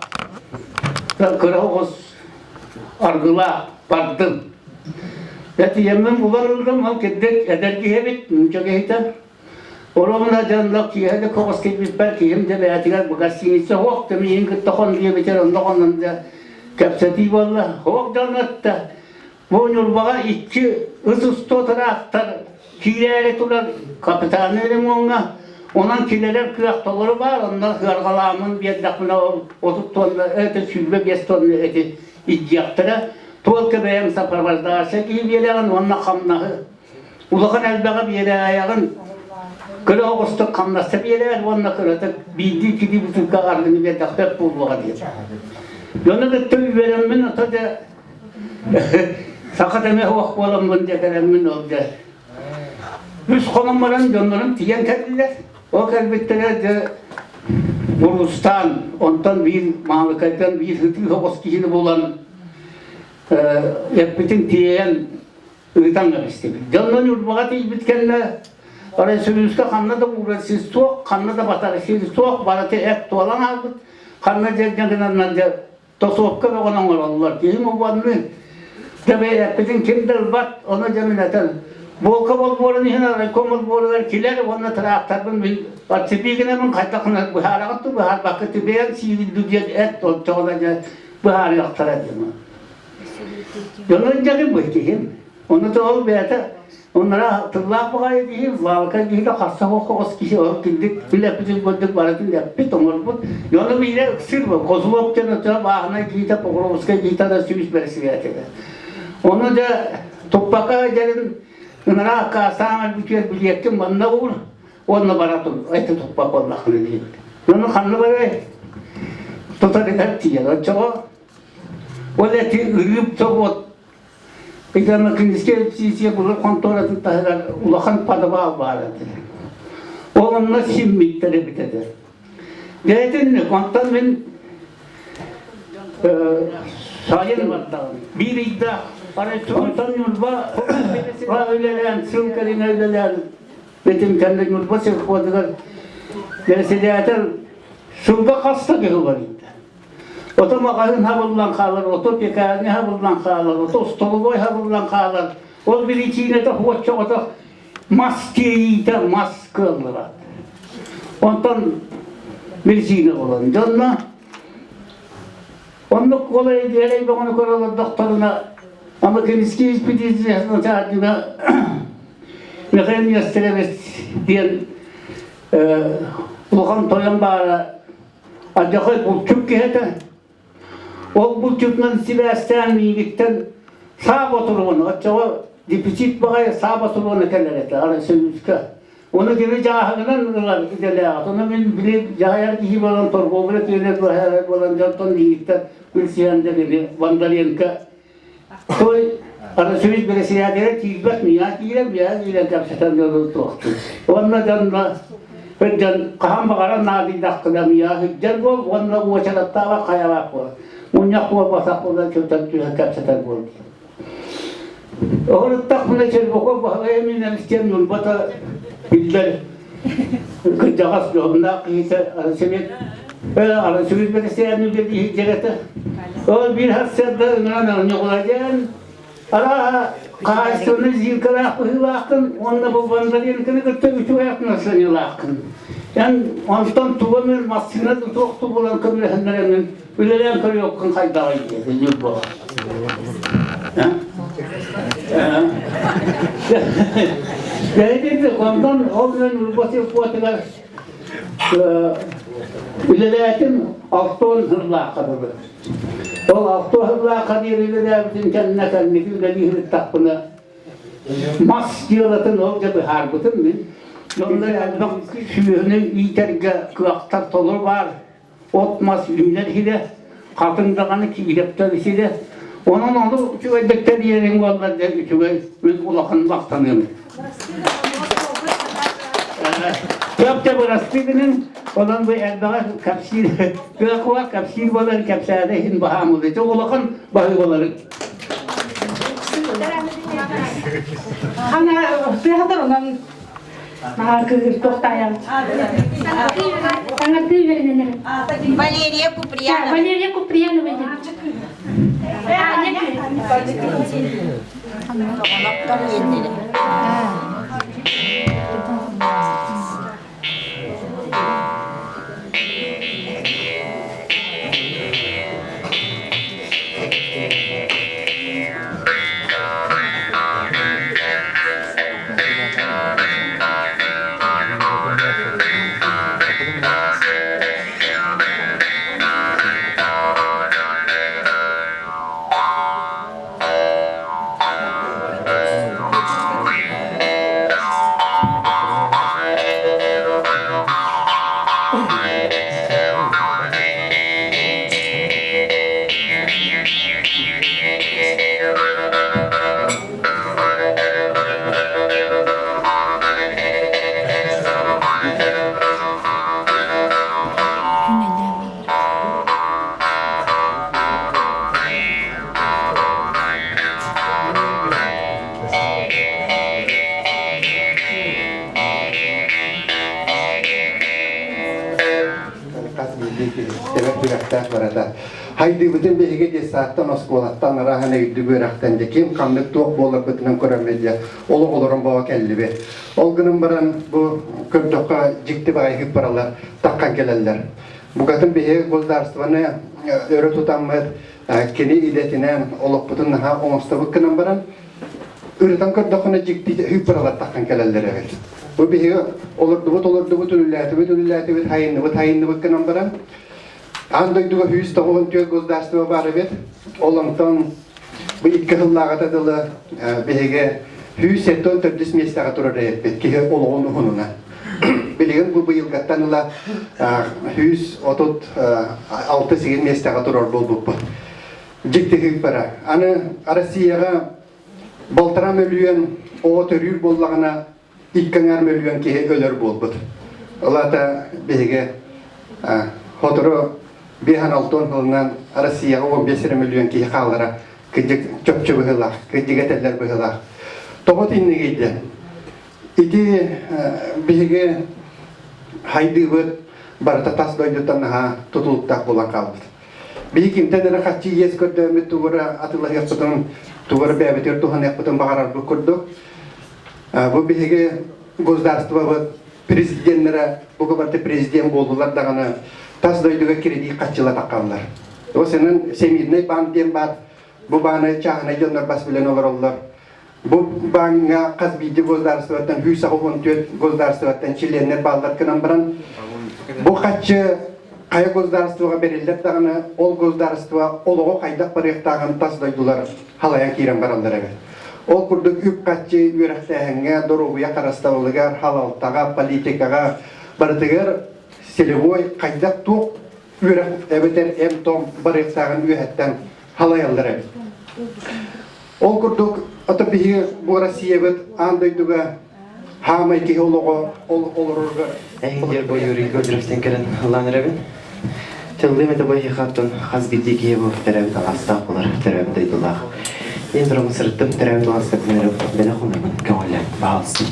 D: кыра оҕус аргылаах бардым. Этийэммин булан ыллым, ол кирдик эдэр киһи эбит, нуучча киһитэ. Оруобуна дьоннор киэһэ да көҕүс киирбиппэр киһим дьэ бэйэтигэр бу гостиница суох да миигин кытта хон диэбитэр онно хонон дьэ кэпсэтии буолла. Суох дьон эттэ. Бу Ньурбаҕа икки ыт устуо тыраахтар киирээри турар капитальнай ремоҥҥа онон килэрэр кыах толору баар онно сыарҕалааммын биэрдэхпинэ ол 30 тонна это 25 тонна эти илдьиэхтэрэ только бэйэҥ сопровождайся киһи биэрэҕин уонна хамнаһы Улахан элбэҕи биэрээйэҕин, кыра оҕустук хамнаста биэрээр уонна кыратык биирдии кири бытыылка арыгыны биэрдэхпэт буолуоҕа диэн. Дьону кытта үөрэммин ото дьэ саха тэмэ суох буоламмын дьэ кэлэммин ол дьэ үс хонон баран дьоннорум тиийэн кэллилэр. Ол кэлбиттэрэ дьэ Буруустаан, онтон биир Маалыкайтан биир сытыы соҕус киһини булан эппитин тиэйэн ыытан кэбистибит. Дьонно Ньурбаҕа тиийбит кэннэ арай Союзка ханна да уурар сир суох, ханна да батар сир суох, барыта эт туолан хаалбыт. Ханна дьэ гынан дьэ тосуопка бөҕөнү оҥороллор. Киһим убанны дьэ бэйэппитин ким да ылбат, ону дьэ мин этэн Буолка болбуорун иһин райком болбуоругар килэр уонна тыраахтарбын мин отцепигинэмин хайдах быһаараҕыт быһаарбакка тибэйэн сиирин диэн эт оччоҕуна дьэ быһаарыахтара диэн. Дьонун дьарым киһим. Ону ол бэйэтэ оннора тыллаах баҕайы киһи, лаалка киһитэ харса хоҕос киһи ол киндик билэппитин курдук барытын эппит, оҥорбут. Дьону биирэ ыксыр Козлов диэн өтө бааһынай киһитэ, Покровскай киһитэ да сүүс бэрэссэдээтэлэ. Ону дьэ туппака дьэрин ыныраа аккаастаан өлбүтүгэр билиэккин манна уур уонна бара тур, эти туппак буоллаххына диэбит. Ону ханна барай? Тутарыгар тиийэр. Оччоҕо Ол эти ырыып собуот итиэннэ кинискэ сиисийэ былыр хонтуоратын таһыгар улахан подвал баар этэ. Ол онно симмиттэр эбит этэ. Дьэ итинник, онтон мин сайын биир ыйдаах онтон Ньурба үлэлээн, сыл кэриҥэ үлэлээн бэтим кэннэ Ньурба сельхозугар бэрэсэдээтэл сылга хаста киһи уларыйда. Ото маҕаһыын хабыллан хаалар, ото пекарня хабыллан хаалар, ото столовой хабыллан хаалар. Ол биричиинэтэ хуоччоҕото мас тиэйиитэ мас кыаллыбат. Онтон биричиинэ буолан дьонно оннук ол эрэй бөҕөнү көрө олордохторуна Амакинский экспедиция начальнига Михаил Нестерович диэн улахан тойон баара Алдьархай булчут киһи этэ. Ол булчутунан сибээстээн миигиттэн саа ботуруона, оччоҕо дефицит баҕайы саа ботуруона кэлэр этэ арай Союзка. Ону кини дьааһыгынан ылар идэлээҕэ. Ону мин били дьаһайар киһи буолан торговля тиэнэр быһаарар буолан дьонтон миигиттэн билсиһэн да били Бондаренко Той Арасүрүс бэрэссэдээтэлэ киирбэт, миэхэ киирэр, миэхэ киирэн кэпсэтэн дьону туохтуур. Уонна дьонно дьон хаһан баҕарар наадыйдаххына миэхэ сылдьар буол уонна уочараттаабат хайалаах буол. Мунньах буолбатах буолан кытта түһэн кэпсэтэр буол. Оһоруттахпына Чербаков Баһылай Эминович диэн Ньурбата биллэр кырдьаҕас дьоһуннаах киһитэ Арасүрүс Арасүрүс бэрэссэдээтэлин иһирдьэр этэ. Ол биир сарсыарда ыҥыран Ньукулайдьан арааһа хаһаайыстыбаны зилкалаах быһыылааххын уонна бу Бондаренконы кытта үчүгэй отношениелааххын. Эн онтон тугу эмэ массыына да туох да булан көмөлөһүннэрэҥҥин үлэлээн көрүөххүн хайдаҕый диэтэ Ньурбаҕа. Бэйэтин онтон ол мен Ньурба сельпотугар үлэлээтим 60 сыллаахха дылы. Ол 60 сыллаахха диэри үлэлээбитим кэннэ кэнники үлэлии сырыттахпына мас дьыалатын ол дьэ быһаарбытым мин. Онно элбэх сүөһүнү иитэргэ кыахтар толору баар. От-мас үүнэр сирэ, хатыҥ даҕаны киирэптэр сирэ. Онон ону үчүгэйдик тэрийэриҥ буоллар дьэ үчүгэй мин улахан махтаныам. Көп да бырастыы гыныҥ, онон бу элбэҕи кэпсиир кыах кэпсиир буолан кэпсээтэ иһин баһаам ити улахан баһыыбалары.
E: Ана тыаһатар онон наһаа кыыһыр тохтаайан. Саҥардыы үөрэнэнэр.
F: Валерия Куприянова.
E: Валерия Куприянова диэн.
F: Тоҕоноктор иэннэрэ.
G: Хас биирдии киһи тэбэр сүрэхтээх барата. Хайдыыбытын биһиги детсадтан, оскуолаттан арааһын өйдүк үөрэхтэн дьэ ким ханнык туох буоларбытынан көрөммүт дьэ олох олорон боо кэллибит. Ол гынан баран бу көрдөххө дьикти баҕайы хыппаралар таххан кэлэллэр. Букатын биһиги государствоны өрө тутаммыт кини идэтинэн олохпутун наһаа оҥостобут гынан баран ырытан көрдөххүнэ дьикти хыппаралар таххан кэлэллэр эбит. Бу биһиги олордубут олордубут үлэлээтибит үлэлээтибит хайынныбыт хайынныбыт гынан баран аан дойдуга 194 государство баар эбит. Ол онтон бу икки сыллааҕыта дылы биһиги 174 миэстэҕэ турар эбиппит киһи олоҕун уһунуна. Билигин бу быйылгаттан ыла 136 сигин миэстэҕэ турар буолбуппут. Дьикти хыыппара. Аны Россияҕа балтараа мөлүйүөн оҕо төрүүр буоллаҕына икки аҥаар мөлүйүөн киһи өлөр буолбут. Ылата биһиги сотору 5-6 сылынан Россияҕа 15 эрэ мөлүйүөн киһи хаалара кыдьык чопчу быһыылаах, кыдьык этэллэр быһыылаах. Тоҕо итиннигий диэн. Ити биһиги хайдыыбыт барыта тас дойдуттан наһаа тутулуктаах буолан хаалбыт. Биһи кимтэн эрэ хаччы иэс көрдөөммүт тугура атыылаһыахпытын, тугура бэйэбитигэр туһаныахпытын баҕарарбыт курдук. Бу биһиги государствобыт президеннэрэ бука барыта президент буоллулар даҕаны тас дойдуга кредит хаччылатаххаллар. Ол сенен Всемирный банк диэн баар бу бааны чааһынай дьоннор бас билэн олороллор. Бу бааҥҥа хас биирдии государствоттан 184 государствоттан чилиэннэр бааллар гынан баран бу хаччы хайа государствоҕа бэриллэр даҕаны ол государство олоҕу хайдах барыахтааҕын тас дойдулар халайан киирэн бараллар эбит. Ол курдук үп-харчы үөрэхтээһиҥҥэ, доруобуйа харыстабылыгар, халалтаҕа, политикаҕа барытыгар селевой хайдах туох үөрэх эбэтэр эм-том барыахтааҕын үөһэттэн халайаллар эбит. Ол курдук, ото биһиги бу Россиябыт аан дойдуга хаамай киһи олоҕо ол олорорго
H: Эһиндер бу Юрий Годревтен кэлэн ыллаан эрэбин. Тыллыым это бу эһиэхэ хас биирдии киһи бу төрөөбүт алаастаах болар, төрөөбүт дойдулаах. Мен турабын сырыттым, төрөөбүт алаастарбын эрэ бэлэх хонобун көҥүллээн баҕалсын.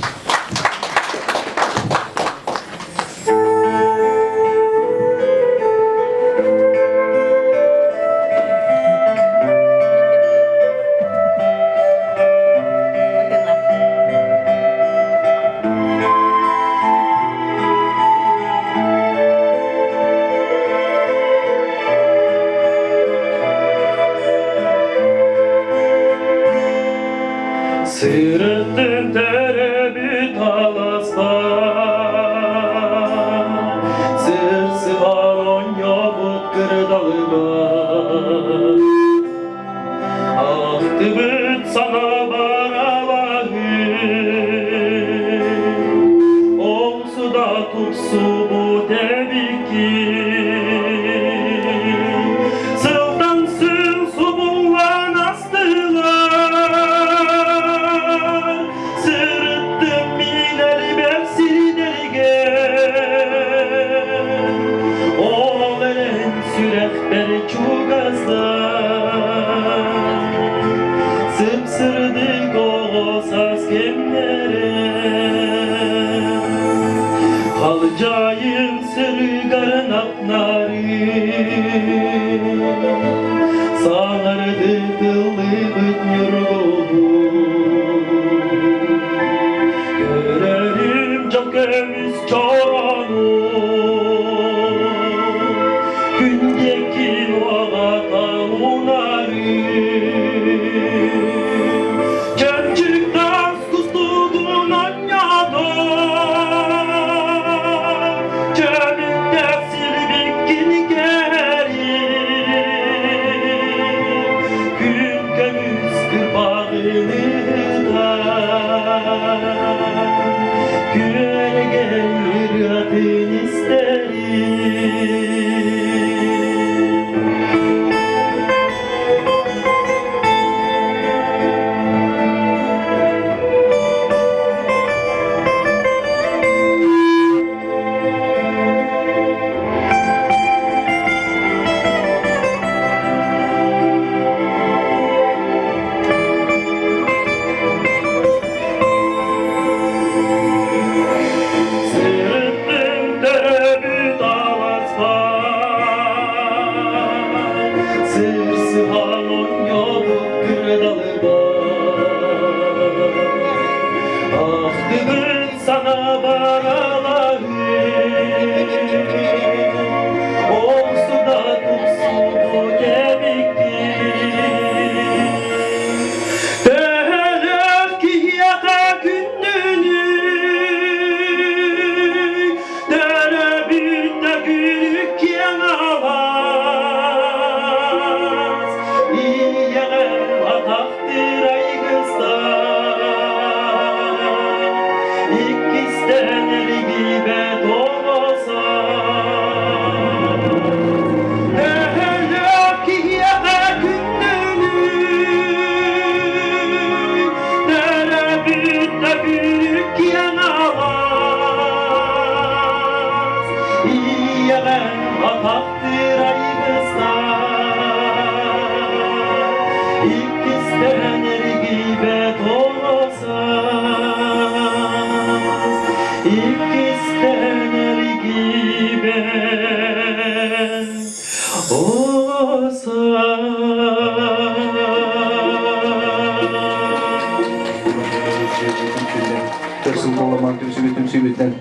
I: Сырыттым төрөбүт. аласпар Сырсыһан оонньообут кырдалыгар Ахтыбыт санаабар алаһы Олсуда тупсубут эбиккин Сылтан сыл субуллан астылар Сырыттым мин элбэх сирдэргэ Ол эрэн сүрэхпэр чугастар Сып-сырдык оҕо саас кэмнэрэ Халдьаайым сырыгар напнары Саҥарды тыллыбыт ньургуһун Көрөрүм дьол көмүс чороонун Күн диэки уоҕата унарыы Чэпчик таас кустугун анньатар Чэбиннэх силбиккин кэрий Күн көмүс кырбаҕын ыытар Күөрэгэй ырыатын истэрим Сырыттым төрөбүт аласпар, Сырсыһан оонньообут кырдалыбар. Ахтыбыт санаабар алаһы, Охсуда тупсубут эбиккин. Төһөлөөх киһиэхэ күндүнүй, Төрөбүт да күлүк киэҥ алаас, Ийэҕэр атахтыыр айгыстаах, Иккистэн эргийбэт оҕо саас. Төһөлөөх киһиэхэ күндүнүй, Төрөбүт да күлүк киэҥ алаас, Ийэҕэр атахтыыр айгыстаах, Иккистээн эргийбэт оҕо саас, Иккистээн эргийбэт оҕо саас.
B: Төрсүн буоламан түмсүбүт түмсүүбүттэн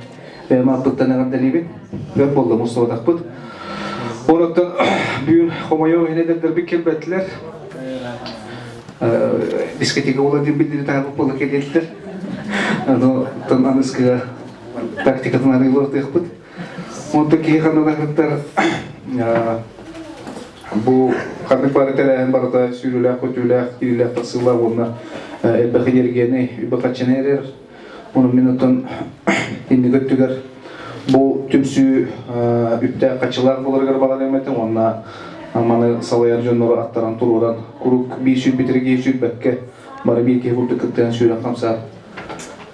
B: бэйэм ааппыттан эҕэрдэлиибин. Өр буолла мустубатахпыт. Онуттан бүгүн хомойуох иһин эдэрдэрбит кэлбэтилэр. Дискотека буола диэн биллири таһаарбыт буола кэлиэллэр. Аны оттон аныскыга тактикатын арыылыахтыахпыт. Онтон киһи ханна да бу ханнык бары тэрээһин барыта сүүрүүлээх, көтүүлээх, киириилээх тахсыылаах уонна элбэх энергияны, үбү-харчыны эрэр. Онон мин оттон инники өттүгэр бу түмсүү үптээх хаччылаах буоларыгар баҕарыам этим уонна маны салайар дьоннору аттаран туруоран куруук биир сүүрбүтүрэ киһи сүүрбэккэ бары биир киһи курдук кыттыһан сүүрэн хамсаан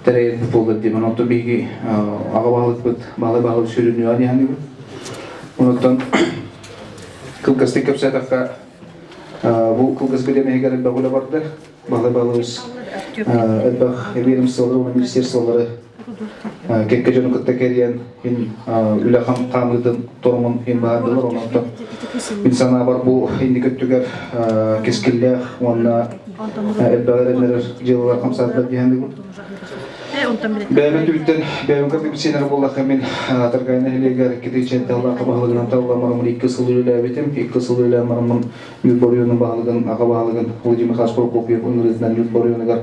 B: тэрийэрбит буоллар диэмэн онтон биһиги аҕа баһылыкпыт баһылай баһылык сүүрүнүөҕэ дии саныыбын. Онуттан кылгастык кэпсээтэххэ бу кылгас бириэмэ иһигэр элбэх үлэ барда. Баһылай Павлович элбэх ведомстволары уонна министерстволары кэккэ дьону кытта кэрийэн мин үлэ хаамыытын торумун иһин баһаардылар. Онон мин санаабар бу инники өттүгэр кэскиллээх уонна элбэх эрэннэрэр дьыалалар хамсаатылар диэн Бэйэм өттүбүттэн бэйэм кырдык сиэнэр буоллахха мин Таргай нэһилиэгэр китичэн таллаахха баһылыгынан талла марамын икки сыл үлэлээбитим. Икки сыл үлэлээн мараммын Ньурба оройуонун баһылыгын, аҕа баһылыгын Владимир Михайлович Прокопьев ыҥырыытынан Ньурба оройуонугар.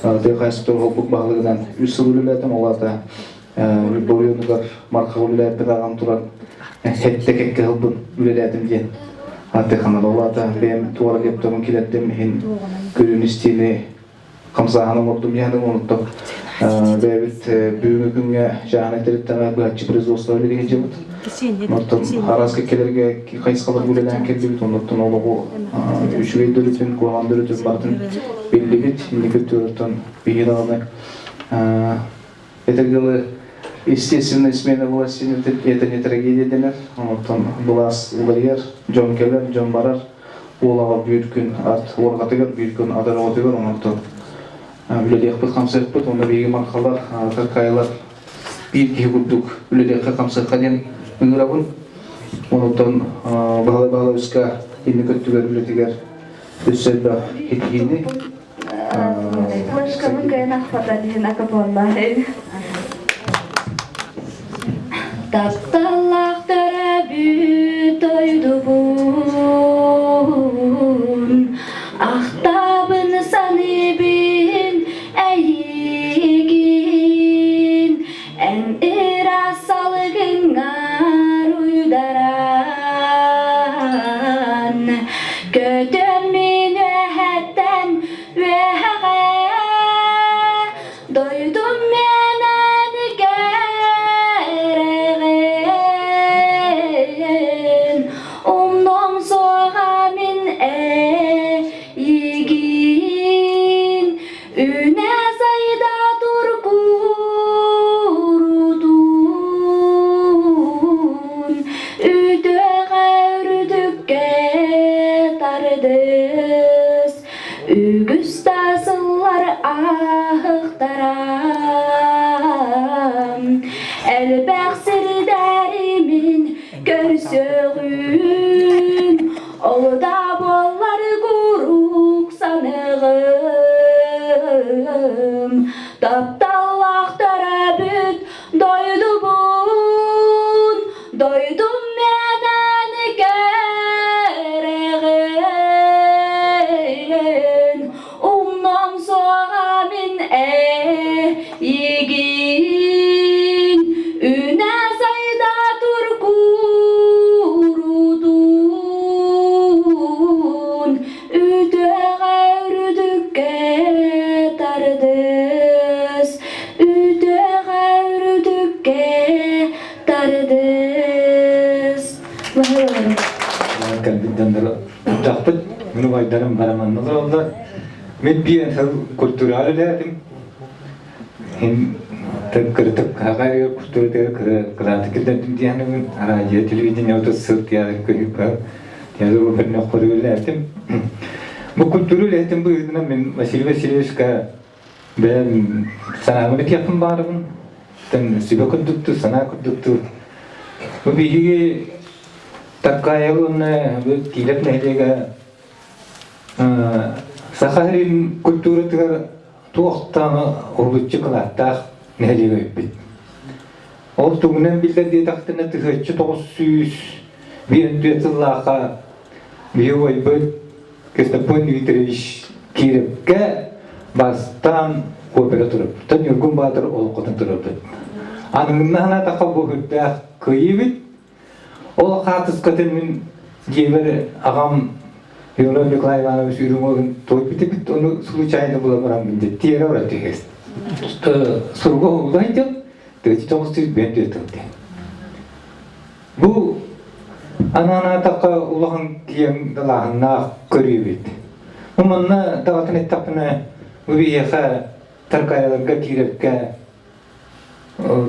J: Тыа хаһаайыстыбатын холбук баһылыгынан үс сыл үлэлээтим. Ол аата Ньурба оройуонугар Мархаҕа үлэлээппин ааҕан туран сэттэ кэккэ сылбын үлэлээтим диэн ааттыахханан. Ол аата бэйэм туора лепторун килэрдим иһин көрүүнү-истиини хамсааһын оҥордум диэн онтон бэйэбит бүгүҥҥү күҥҥэ чааһынай тэрилтэҕэ быһаччы производство үлэлии сылдьабыт. Оттон араас кэккэлэргэ хайысхаларга үлэлээн кэллибит, оннуттан олоҕу үчүгэй дөрүтүн, куһаҕан дөрүтүн барытын биллибит. Инники өттүгэр биһиги даҕаны этэргэ дылы естественная смена власти это не трагедия дэнэр. Онтон былаас уларыйар, дьон кэлэр, дьон барар. Уолаҕа биир күн ат уорҕатыгар, биир күн ат өрөҕөтүгэр, онтон үлэлиэхпит-хамсыахпыт. Онно биһиги мархалар, таркаайылар биир киһи курдук үлэлиэххэ-хамсыахха диэн ыҥырабын. Онтон Баһылай Баһылайбыска инники өттүгэр үлэтигэр өссө элбэх ситиһиини
K: Флешкабын кыайан ахпата диэн акапуоннаах Тапталлаах төрөөбүт дойдубун Ахтабын саныыбын эйигин Эн ыраас салгыҥҥар уйдаран Көтөн мин үөһэттэн үөһэҕэ Дойдум миэнэн кэрэҕин, Умнуом суоҕа мин эйигин. Үүнэ сайда тур куурутун, Үтүөҕэ үрдүккэ тардыс. Үгүс да сыллар ааһыктара, Элбэх сирдэри мин көрсөҕүм, Ол да буоллар куруук саныгым, Тапталлаах төрөөбүт дойдубун, Дойдум миэнэн кэрэҕин, Умнуом суоҕа мин эйигин, Үүнэ сайда тур куурутун, Үтүөҕэ үрдүккэ тардыс, Үтүөҕэ үрдүккэ тардыс.
L: Кэлбит дьоннору тутахпыт, мин убайдарым бараманна олороллор. Мин биир сыл культурал үлээтим. Һин кырытык хаҕайыгар культуратыгар кылааты киллэрдим диэхинэбин радио телевидение отут сыл театр көһүккэ театр оперный хору үлээтим. Бу культура үлэһитин быһыытынан мин Василий Васильевичка бэйэм санаабын этиэхпин баарыбын. Тэн сүбэ курдукту, санаа курдукту. Бу биһиги Таркаайа уонна бу Киилэп нэһилиэгэ Саха сирин культуратыгар туохтан уһулуччу кылааттаах нэһилиэгэ эбиппит. Ол тугунан биллэр диэтэхтинэ 1904 сыллаахха биһи убайбыт Кристопон Дмитриевич Киирэпкэ бастаан опера тураппыт. Ньургун Баатыр олоҥхотун турарбыт. Аныгынна санаатахха бу үрдээх кыайыы Ол хаартыскатын мин дьиэбэр аҕам Иванов Николай Иванович үрүҥ туойбут эбит, ону случайно була бараммын дии тиэрэ баран түһэс. Суруга уһулла сылдьан, 1905 тылды. Бу анаан-аатахха улахан киэҥ далааһыннаах көрүүбүт. Бу манна даҕатан эттэхпинэ, бу биһиэхэ Таркаайаларга киирэргэ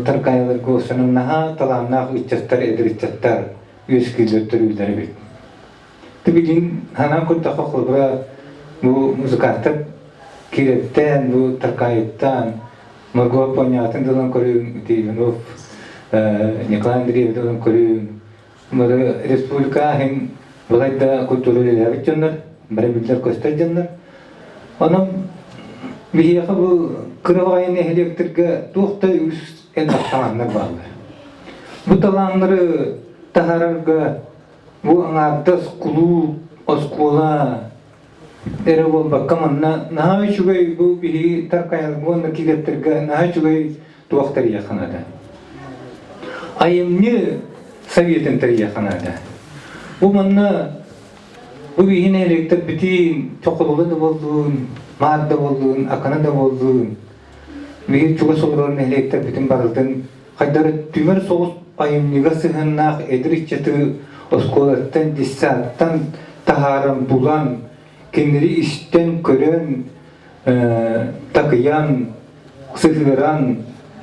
L: Таркаайаларга уопсанан наһаа талааннаах ыччаттар, эдэр ыччаттар үөскүүллэр, төрүүллэр эбит. Билигин санаан көрдөххө, холобура, бу музыканттар Кирэттэн, бу Таркаайыттан, Марго Понятын тылын көрүүм, Иванов Николай Андреевич тылын көрүүм, бары республика иһин балайда культура үлэлээбит дьоннор, бары биллэр-көстөр дьоннор. Онон биһиэхэ бу кыра баҕайы нэһилиэктэргэ туох да үгүс элбэх талааннар бааллар. Бу талааннары таһаарарга бу аҥаардас кулууп, оскуола. эрэ буолбакка манна наһаа үчүгэй бу биһиги Таркайалга уонна Кириэптэргэ наһаа үчүгэй туох тэрийиэххэ наада. Айымньы советын тэрийиэххэ наада. Бу манна бу биһи нэһилиэктэр бүтүн Чоколула да буоллун, Маар да буоллун, Акана да буоллун, биһи чугас олорор нэһилиэктэр бүтүн барытын хайдары түмэр соҕус айымньыга сыһыаннаах эдэр ыччаты оскуолаттан, детсадтан таһааран булан, кинилэри истэн, көрөн, такыйан, сыһыаран,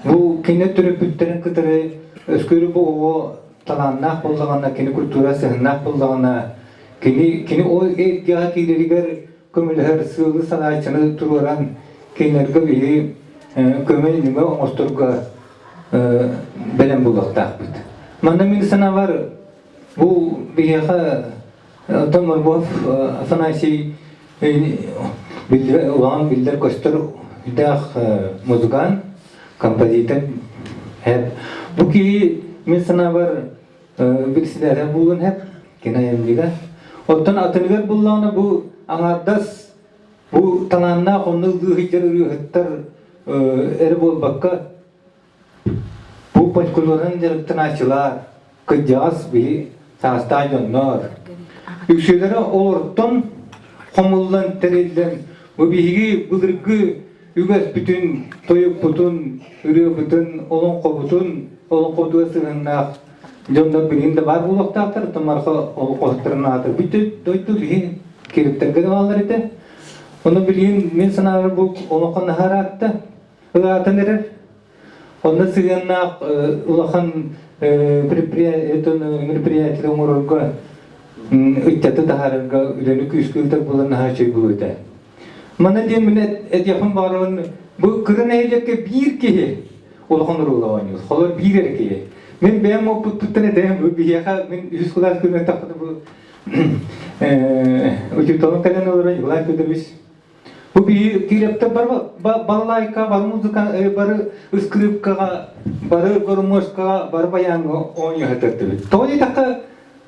L: бу кини төрөппүттэрин кытары өскөрү бу оҕо талааннаах буоллаҕына, кини культура сыһыннаах буоллаҕына, кини кини ол эйгэҕэ киирэригэр көмөлөһөр сыалы санааччыны туруоран кинилэргэ биһи көмө-ньыма оҥосторго бэлэм буолуохтаахпыт. Манна мин санаабар бу биһиэхэ оттон Морбов Афанасий улахан биллэр-көстөр дээх музыкант, композитор. Бу киһи мин санаабар билсилэрэ буолун хэп кини айымньыга. Оттон атыныгар буллаҕына бу аҥаардас бу талааннаах онно ыллыы сылдьар ырыаһыттар эрэ буолбакка бу фольклорунан дьарыктанааччылар кырдьаҕас биһи саастаах дьоннор үксүлэрэ олортон хомуллан тэриллэн бу биһиги былыргы үгэспитин, тойукпутун, ырыабытын, олоҥхобутун, олоҥхотугар сыһыаннаах дьоннор билигин да баар буолуохтаахтар. Томарха олоҥхоһуттарын аата бүтүн дойду биһи кириптэргэ да бааллар этэ. Ону билигин мин санаабар бу олоҥхо наһаа ыраатан эрэр. Онно сыһыаннаах улахан мероприятие оҥорорго ыччаты таһаарарга үлэни күүскэ ыытар буолан наһаа үчүгэй буолуо этэ. Манна диэн мин этиэхпин баҕарабын, бу кыра нэһилиэккэ биир киһи улахан оруолу оонньуур. Холор биир эрэ киһи. Мин бэйэм оппуттуттан этэм, бу биһиэхэ мин үһүс кылаас көрүнэттэхпинэ бу учууталым кэлэн олорон Николай Федорович бу биһи киирэптэр бары балалайка, бары музыка, бары ыскырыыпкаҕа, бары гармошкаҕа, бары баяҥҥа оонньуу сатыыртыбыт. Тоҕо диэтэххэ,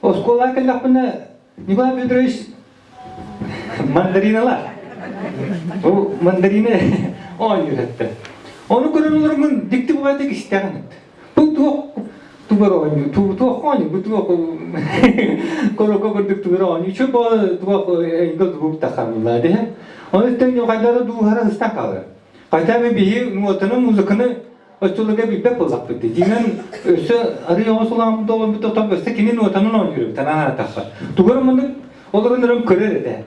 L: оскуолаҕа кэллэхпинэ Николай Федорович мандариналар. Бу мандарина оонньуур этэ. Ону көрөн олормун дикти баҕайытык истэҕин. Бу туох тугар оонньуу, туох оонньуу, бу туох корокко курдук тугар оонньуу, чө бу туох эйгэ звук тахарылла диһэ. Ону истэн хайдара дууһара ыстан хаалар. Хотя бы биһи нуотаны, музыканы оччолорго билбэт буоллахпыт дии. Дьиҥэн өссө арый оҕус улааммыт олорбут отон өссө кини нуотанан оонньуур эбит анаатахха. Тугар маннык олорон өрөн көрөр этэ.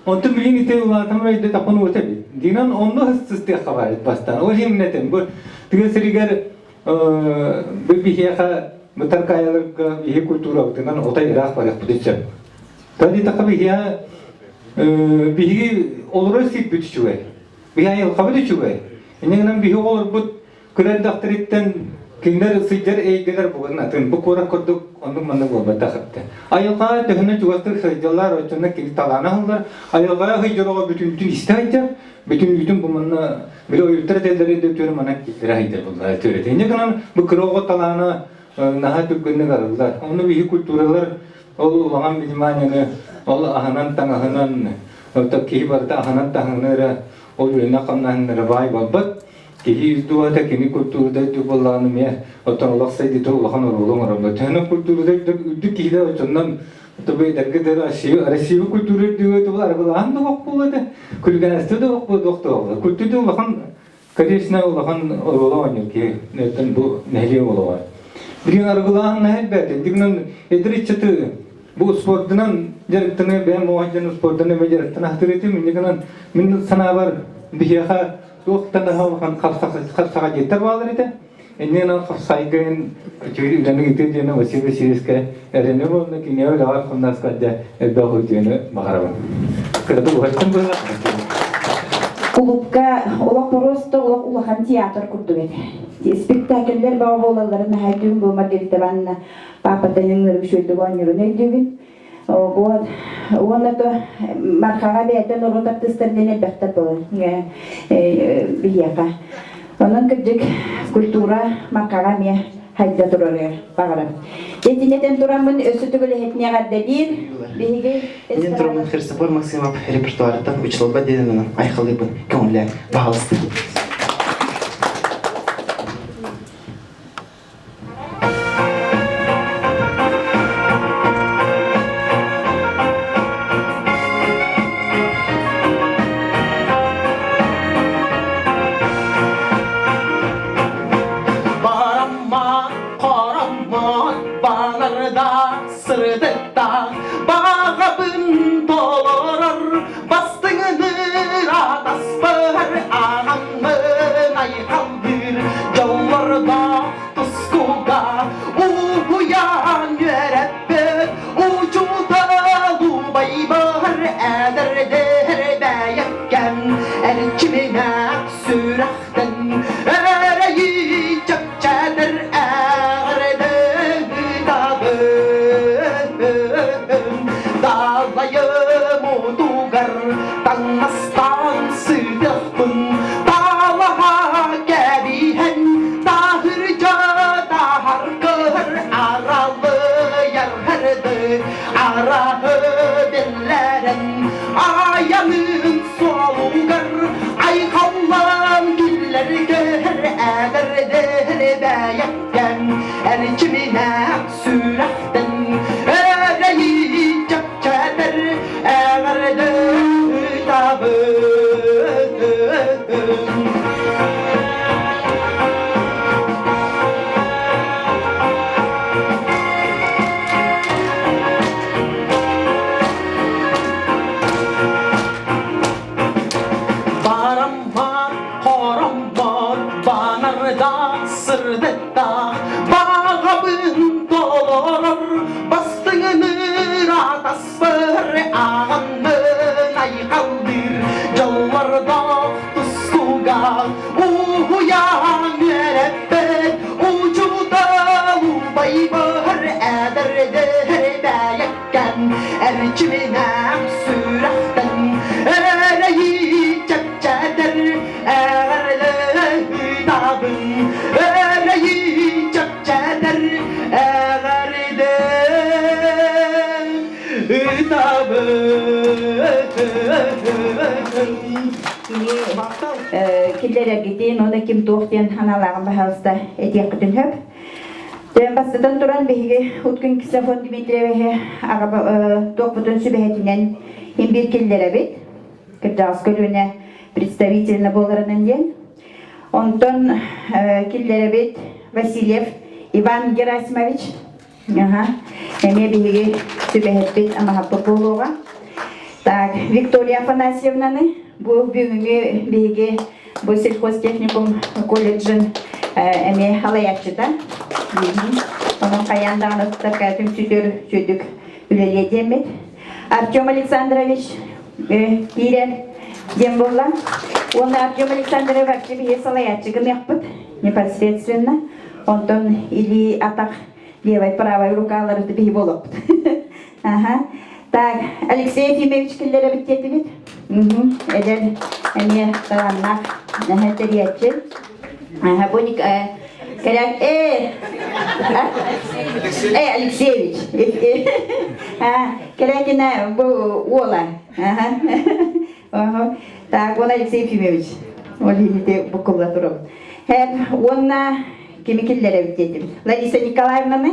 L: Онтон билигин ити улаатан өйдөтөхпүн уота эбит. Дьиҥэн онно сыстыахха баар бастаан. Ол иһин этим бу тыа сиригэр бу биһиэхэ бу таркаайаларга биһи культурабытынан отой ыраах барыахпытын сөп. Та диэтэххэ биһиэхэ биһиги олорор сирбит үчүгэй. Биһи айылҕабыт үчүгэй. Инньэ гынан биһи оҕолорбут кыра эрдэхтэриттэн кинилэр сылдьар эйгэлэр бугун атын. Бу куорат курдук оннук маннык буолбатах этэ. Айылҕаҕа төһөнөн чугастык сылдьаллар, оччонон кини талаана аһыллар. Айылҕаҕа сылдьар оҕо бүтүнтүн истэ сылдьар. Бүтүннүүтүн бу манна били ойуттар этэллэрин да үтүөрү манан киллэрэ сылдьар буоллар үтүөрэтэ. Инньэ гынан бу кыра оҕо талаана наһаа түргэнник арыллар. Онно биһи культуралар Ол улахан вниманияны ол аһынан таҥаһынан киһи барыта аһынан таһыны эрэ ол үлэнэ хамнаһын эрэ баай буолбат. Киһи ис дууһата кини культурата үрдүк буоллаҕына эмиэ оттон олох сайдыыта улахан оруолу оҥорор. Төһөнөн культурата үрдүк үрдүк киһилэр оччонон тобу эдэргэ дылы Россия Россия культура үрдүгэ тобу арыгылаһан да ох буолла да күлгэнэстэ да ох буолла культура улахан Конечно, улахан оруолу оонньуур киһи өттөн бу нэһилиэк олоҕор. Билигин арыгылааһын наһаа элбээтэ. Дигинэн эдэр ыччаты бу спордунан дьарыктаныы бэйэм оҕо дьон спордунан эмэ дьарыктана сатыыр этим. Инньэ гынан мин санаабар биһиэхэ туохтан наһаа улахан хапсаҕа диэттэр бааллар этэ. Инньэ гынан хапсайга үчүгэй үлэни ыытыы диэн Василий Васильевичка эрэнэбин уонна киниэхэ үлэҕэ хамнаска дьэ элбэх үтүөнү баҕарабын. Кыратык уһаттым быһыылаах.
A: Кулуупка олох просто олох улахан театр курдук этэ. Спектакльлэр баҕа буолалларын наһаа өйдүүбүн бу Маргарита Ивановна паапата ыҥырык үчүгэйдик оонньуурун өйдүүбүн. Вот. Уонна то Мархаҕа бэйэтэ норуот артыыстар диэн элбэхтэр буолар биһиэхэ. Онон кырдьык культура Мархаҕа эмиэ. хайда турары баҕарам. Этинэтэн тураммын өссө төгүл эһэтине эҕэрдэлиир. Биһиги
H: Мен тураммын Христофор Максимов репертуарыттан учууталба диэн айхалыыбын көҥүллээн баҕалыстым.
I: Бараммат, хороммот, банарда сырдыкта бағабын толорор бастыҥыныр атаспар ааҕаммын айхаллыыр дьоллордоох тускуга уһуйаан үөрэппит учуутал убайбар эдэрдэр бэйэккэм эрчиминээх сүрэхтэн эрэйи чэпчэтэр эҕэрдэ Далайым утугар таҥастаан сытыахпын таалаһа кэбиһэн таһырдьа таһаргыр аралыйар һырды араһы биллэрэн айанын суолугар айхаллаан киллэргэр эдэрдэр бэйэккэм эрчиминээх сүрэхтэн эрэйи чэпчэтэр эҕэрдэ ыытабын. Бараммат, хороммот, банарда сырдыта, Баҕабын толорор, бастыҥыныр атаспар ааҕаммын айхаллыыр, дьоллордоох тускуга уһуйаан үөрэппит учуутал убайбар эдэрдэр бэйэккэм эрчиминээх сүрэхтэн эрэйи чэпчэтэр эҕэрдэ-ыытабын эрэйи чэпчэтэр эҕэрдэ ыытабын
A: киллэрэргитин уонна ким туох диэн аналааҕын баһаалыста этиэххитин сөп. Тэн бастатан туран биһиги Уткин Ксенофонт Дмитриевиһи аҕа туохпутун сүбэһитинэн имбир киллэрэбит. Кырдьаҕас көлүөнэ представительна буоларынан диэн. Онтон киллэрэбит Васильев Иван Герасимович. Аха. Эмиэ биһиги сүбэһиппит амаһаппыт буолуоҕа. Так, Виктория Афанасьевнаны бу бүгүҥҥү биһиги бу сельхозтехникум колледжын эмиэ халайааччыта. Онон хайаан даҕаны туттарга түмсүтүөр сүдүк үлэлиэ диэммит. Артем Александрович киирэр диэн буолла. Уонна Артем Александрович вообще биһи салайааччы гыныахпыт непосредственно. Онтон илии атах левой правой рукалары биһи буолуохпут. Ага. Так, Алексей Ефимович киллэрэбит диэтибит. Эдэр эмиэ талааннаах тэрийээччи. Бу Кэлэн, э, э, Алексеевич, Кэлэкинэ бу уола. Так, он Алексей Ефимович. Ол иһити букулла турум. Хэп, уонна кими киллэрэбит диэтим. Лариса Николаевнаны.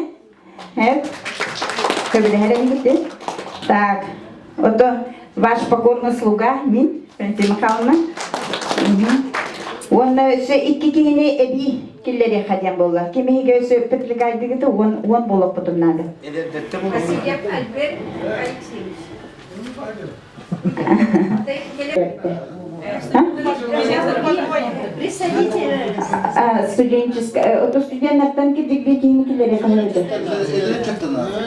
A: Хэп, көбүлэһэр эбит. Так, ото ваш покорный слуга, мин, Валентина Михайловна. Уонна өссө икки киһини эбии киллэриэххэ диэн буолла. Ким иһигэ өссө предлагайдыгыты уон уон буолуохпутун наада.
F: Васильев Альберт Алексеевич.
A: Студенческая, ото студенттан кирдик киһини киллэриэххэ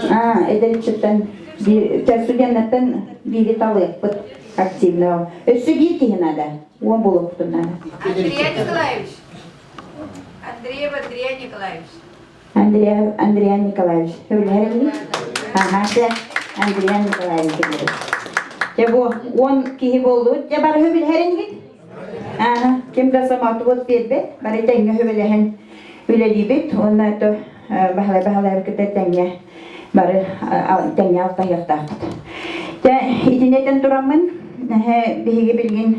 A: А, эдэрчиттэн студенттан биири талыахпыт активно. Өссө биир киһи надо. Уон буолуохпутун надо.
F: Андрей Николаевич. Андреев Андрей Николаевич.
A: Андрей, Андрей Николаевич. Сөбүлэһэр Аха, дьэ, Андрей Николаевич кэллэр. Дьэ бу уон киһи буоллубут. Дьэ бары сөбүлэһэр инигит? Аха, ким да самоотубут биэрбэт. Бары тэҥҥэ сөбүлэһэн. үлэлиибит уонна это Баһылай Баһылаевы кытта тэҥҥэ бары тэҥҥэ алтаһыахтаахпыт. Тэ итини этэн тураммын биһиги билигин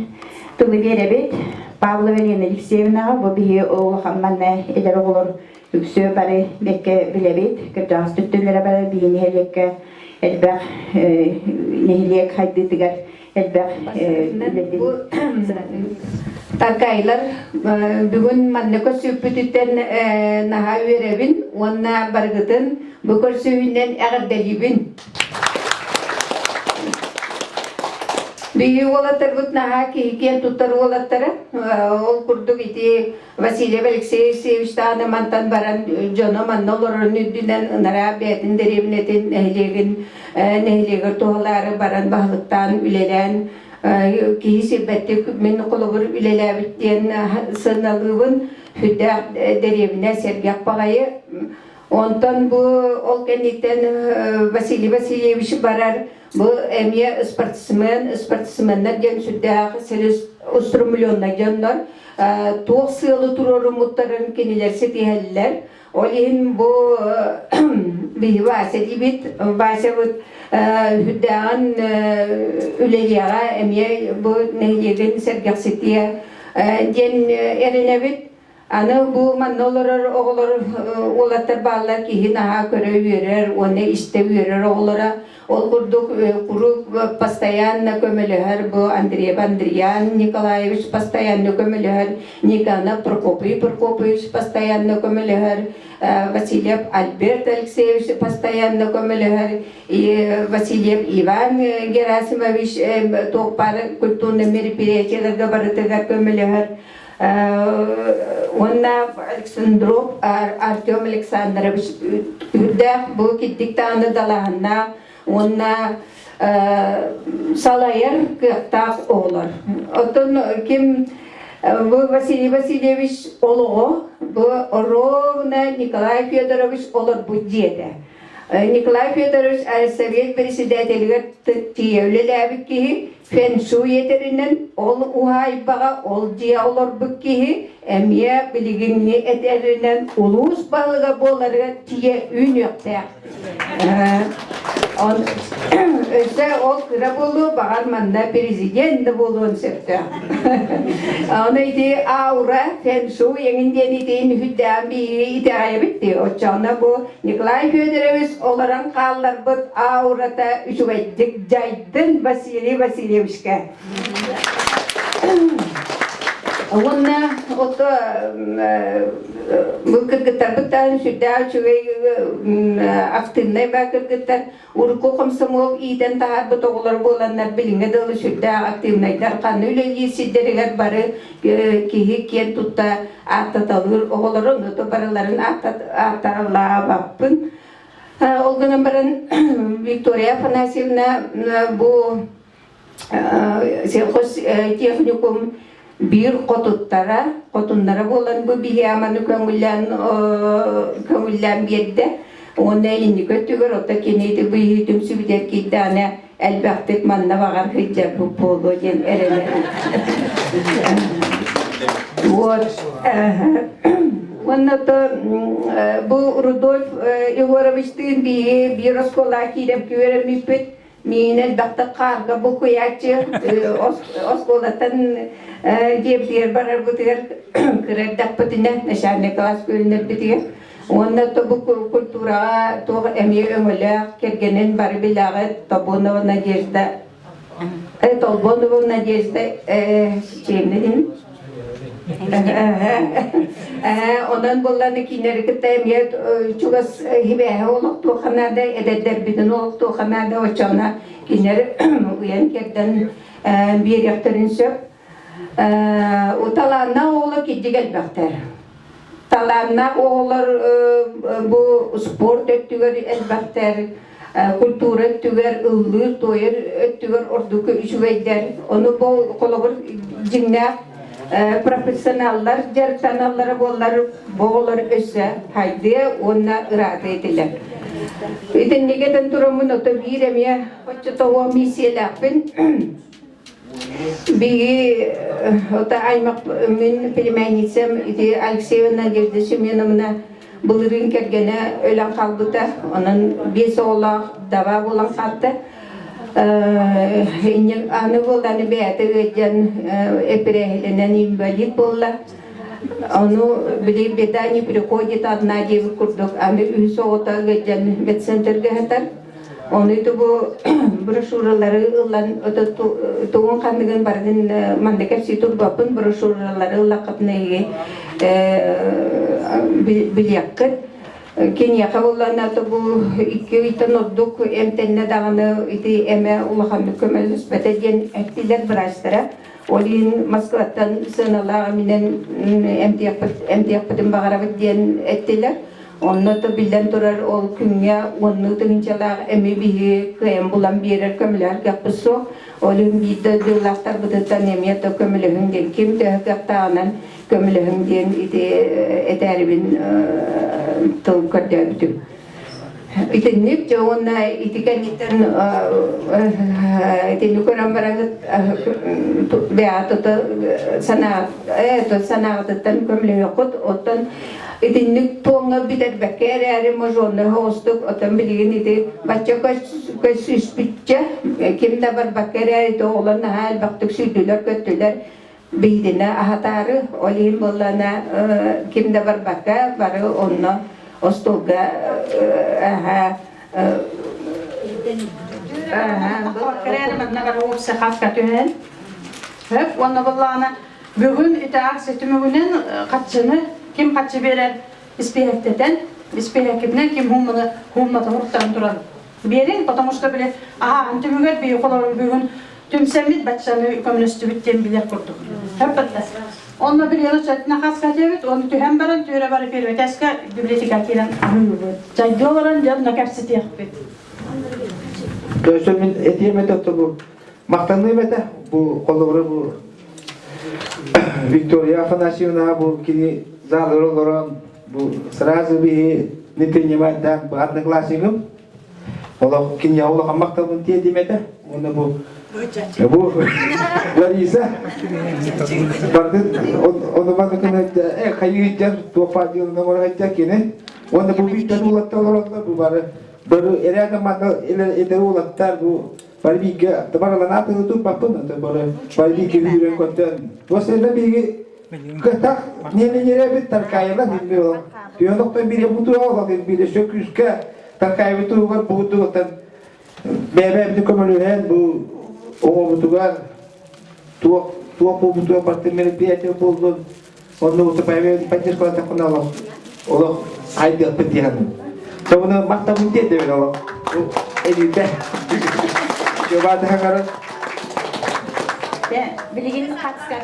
A: тылы биэрэбит Павлова Елена Алексеевнаҕа бу биһиги улахан манна эдэр оҕолор үксү бары бэккэ билэбит кырдьаҕас түттүлэрэ бары биһи нэһилиэккэ элбэх нэһилиэк хайдыытыгар элбэх
F: Бу Таркайлар бүгүн манна көрсүппүтүттэн наһаа үөрэбин уонна барыгытын бу көрсүһүүнэн эҕэрдэлиибин. Биһиги уолаттарбыт наһаа киһи киэн туттар уолаттара. Ол курдук ити Васильев Алексей Алексеевич даҕаны мантан баран дьоно манна олорорун үрдүнэн ынараа бэйэтин дэриэбинэтин нэһилиэгин нэһилиэгэр туһалаары баран баһылыктаан үлэлээн киһи сирбэттик мин холобур үлэлээбит диэн сыаналыыбын сүрдээх дэриэбинэ сэргэх баҕайы онтон бу ол кэнниттэн Василий Васильевич барар бу эмиэ спортсмен спортсменнар диэн сүрдээх устремленнай дьоннор туох сыалы туруоруммуттарын кинилэр ситиһэллэр. Ол иһин бу биһи Вася диибит. Васябыт үрдээҕин үлэлиэҕэ эмиэ бу нэһилиэгин сэргэхситиэ диэн эрэнэбит. Аны бу манна олорор оҕолор уолаттар бааллар киһи наһаа көрө үөрэр уонна истэ үөрэр оҕолоро. Ол курдук куруук постоянно көмөлөһөр бу Андреев Андриан Николаевич постоянно көмөлөһөр, Никанов Прокопий Прокопьевич постоянно көмөлөһөр, Васильев Альберт Алексеевич постоянно көмөлөһөр, и Васильев Иван Герасимович туох баар культурный мероприятиеларга барытыгар көмөлөһөр. Уонна Александров Артем Александрович үрдээх бу кирдик даҕаны далааһыннаах уонна салайар кыахтаах оҕолор. Оттон ким бу Василий Васильевич олоҕо бу ровно Николай Федорович олорбут дьиэтэ. Николай Федорович Совет председателигэр тиийэ үлэлээбит киһи Фэншуй этэринэн, ол уһаайбаҕа ол дьиэ олорбут киһи эмиэ билигиҥҥи этэринэн улуус баһылыга буоларыгар тиийэ үүнүөхтээх. Өссө ол кыра буолуо, баҕар манна президент да буолуон сөптөөх. Ону ити аура, фэншуй эҥин диэн итин үһүрдээн биһиги итэҕэйэбит дии. Оччоҕуна бу Николай Федорович олорон хаалларбыт аурата үчүгэйдик дьайдын Василий Васильевичка. Уонна ото бу кыргыттарбыттан сүрдээх үчүгэй активнай баа кыргыттар урукку комсомол иитэн таһаарбыт оҕолор буоланнар билиҥҥэ дылы сүрдээх активнайдар ханна үлэлиир сирдэригэр бары киһи киэн тутта ааттаталыыр оҕолору ону барыларын ааттаралаабаппын Ол гынан баран Виктория Афанасьевна бу сельхоз техникум биир хотуттара, хотуннара буолан бу биһиаманы көҥүллээн көҥүллээн биэрдэ. Уонна инники өттүгэр ото кини ити быйыы түмсүбүтэр киирдэҕинэ элбэхтик манна баҕар сылдьарбыт буолуо диэн эрэнэбин. Вот. Уонна то бу Рудольф Егоровичтыын биһи биир оскуолаҕа киирэн үөрэммиппит. Миин элбэхтик хаарга букуйааччы оскуолаттан дьиэбитигэр барарбытыгар кыра эрдэхпитинэ начальный класс күөннэрбитигэр Уонна бу культураҕа туох эмиэ өҥөлөөх кэргэнин бары билэҕит Тобонова Надежда Толбонова Надежда чиэмнин Онон буолланы кинилэри кытта эмиэ чугас хибээһи олохтуохха наада, эдэрдэрбитин олохтуохха наада, оччоҕуна кинилэр уйан кэрдэн биэриэхтэрин сөп. Талааннаах оҕолор кирдик элбэхтэр. Талааннаах оҕолор бу спорт өттүгэр элбэхтэр, культура өттүгэр, ыллыыр-туойар өттүгэр ордук үчүгэйдэр. Ону бу холобур дьиҥнээх профессионаллар дьарыктаналлара буоллар бу оҕолор өссө хайдыа уонна ыраатыа этилэр. Итинник этэн тураммын ото биир эмиэ оччотооҕу миссиялаахпын. Биһиги ота аймах мин племянницам ити Алексеевна Надежда Семеновна былырыын кэргэнэ өлөн хаалбыта. Онон биэс оҕолоох дава буолан хаалта. Аны буолланы бэйэтэ ыалдьан эпирээһилэнэн инвалид буолла. Ону били беда не приходит одна диэбит курдук аны үһүс оҕото ыалдьан медцентрга сытар. Ону ити бу брошюралары ылан тугун ханныгын барытын манна кэпсии турбаппын брошюралары ыллаххытына эһиги билиэххит. Киниэхэ буоллаҕына бу икки ыйтан ордук эмтэннэ даҕаны ити эмэ улаханнык көмөлөспөтө диэн эттилэр быраастара. Ол иһин Москваттан сыаналаах эминэн эмтиэхпит, эмтиэхпитин баҕарабыт диэн эттилэр. Онно то биллэн турар ол күҥҥэ уоннуу тыһыынчалаах эми биһиги кыайан булан биэрэр көмөлөһөр кыахпыт суох. Ол иһин биирдэ дьыллаахтарбытыттан эмиэ то көмөлөһүҥ диэн ким төһө кыахтааҕынан көмөлөһүҥ диэн ити этээрибин тыл көрдөөбүтүм. Итинник дьэ уонна ити кэнниттэн итини көрөн бараҥыт бэйэҕэ тута санаа санааҕытыттан көмөлөһүөххүт оттон итинник туоҥҥа бүтэрбэккэ эрээри мажорнай соҕустук оттон билигин ити бачча көссүспүччэ ким да барбакка эрээри ити оҕолор наһаа элбэхтик сүүрдүлэр-көттүлэр биһигини аһатаары, ол иһин буоллаҕына ким да барбакка бары онно остуолга аһа
E: Манна бары уопсай хаска түһэн хөп уонна буоллаҕына бүгүн ити акция түмүгүнэн хаччыны ким хаччы биэрэр испиэһэктэтэн испиэһэккитинэн ким хуумманы хуумматын уруттаран туран биэриҥ потому что били аһааһын түмүгэр биһи холорун бүгүн түмсэммит баччаны көмөлөстүбүт диэн билэр курдук. Хөппөттө. Онно билиэни чэтинэ хаска диэбит, оны түһэн баран түөрэ бары первэтээскэ библиотека киирэн аһыыбыт. Чайдыы олорон дьонно кэпсэтиэхпит.
B: Өссө мин этиэм этэ бу махтаныым этэ бу холобура бу Виктория Афанасьевна бу кини залыгар олорон бу сразу биһи не принимать да одноклассникым Олох киниэхэ улахан махталбын тиэрдим этэ. Уонна бу бу Лариса бардын ону манна э хайыы туох баар оҥоро кини. Уонна бу бииртэн улаттар олороллор бу бары бары эрээдэ манна эдэр уолаттар бу бары бииргэ барылана атыылы турбаппын бары бары бииргэ үүрэн көттөн бу сэлэ биһиги кытах нелинере таркайла билбиолох Түйөнөхтөн бире бутуа бире сөкүскэ Таркаайбыт туһугар бугуттугуттан бэйэ-бэйэбитин көмөлөһөн бу оҕобутугар туох туох буолбутугар барытын мероприятие буоллун онно утупайбын поддержкалатахпына олох олох хайдыахпыт диэхин Тобуна махтабын диэдэбин олох элүүтэ Жобааты хаңарын
A: Билигин хатска.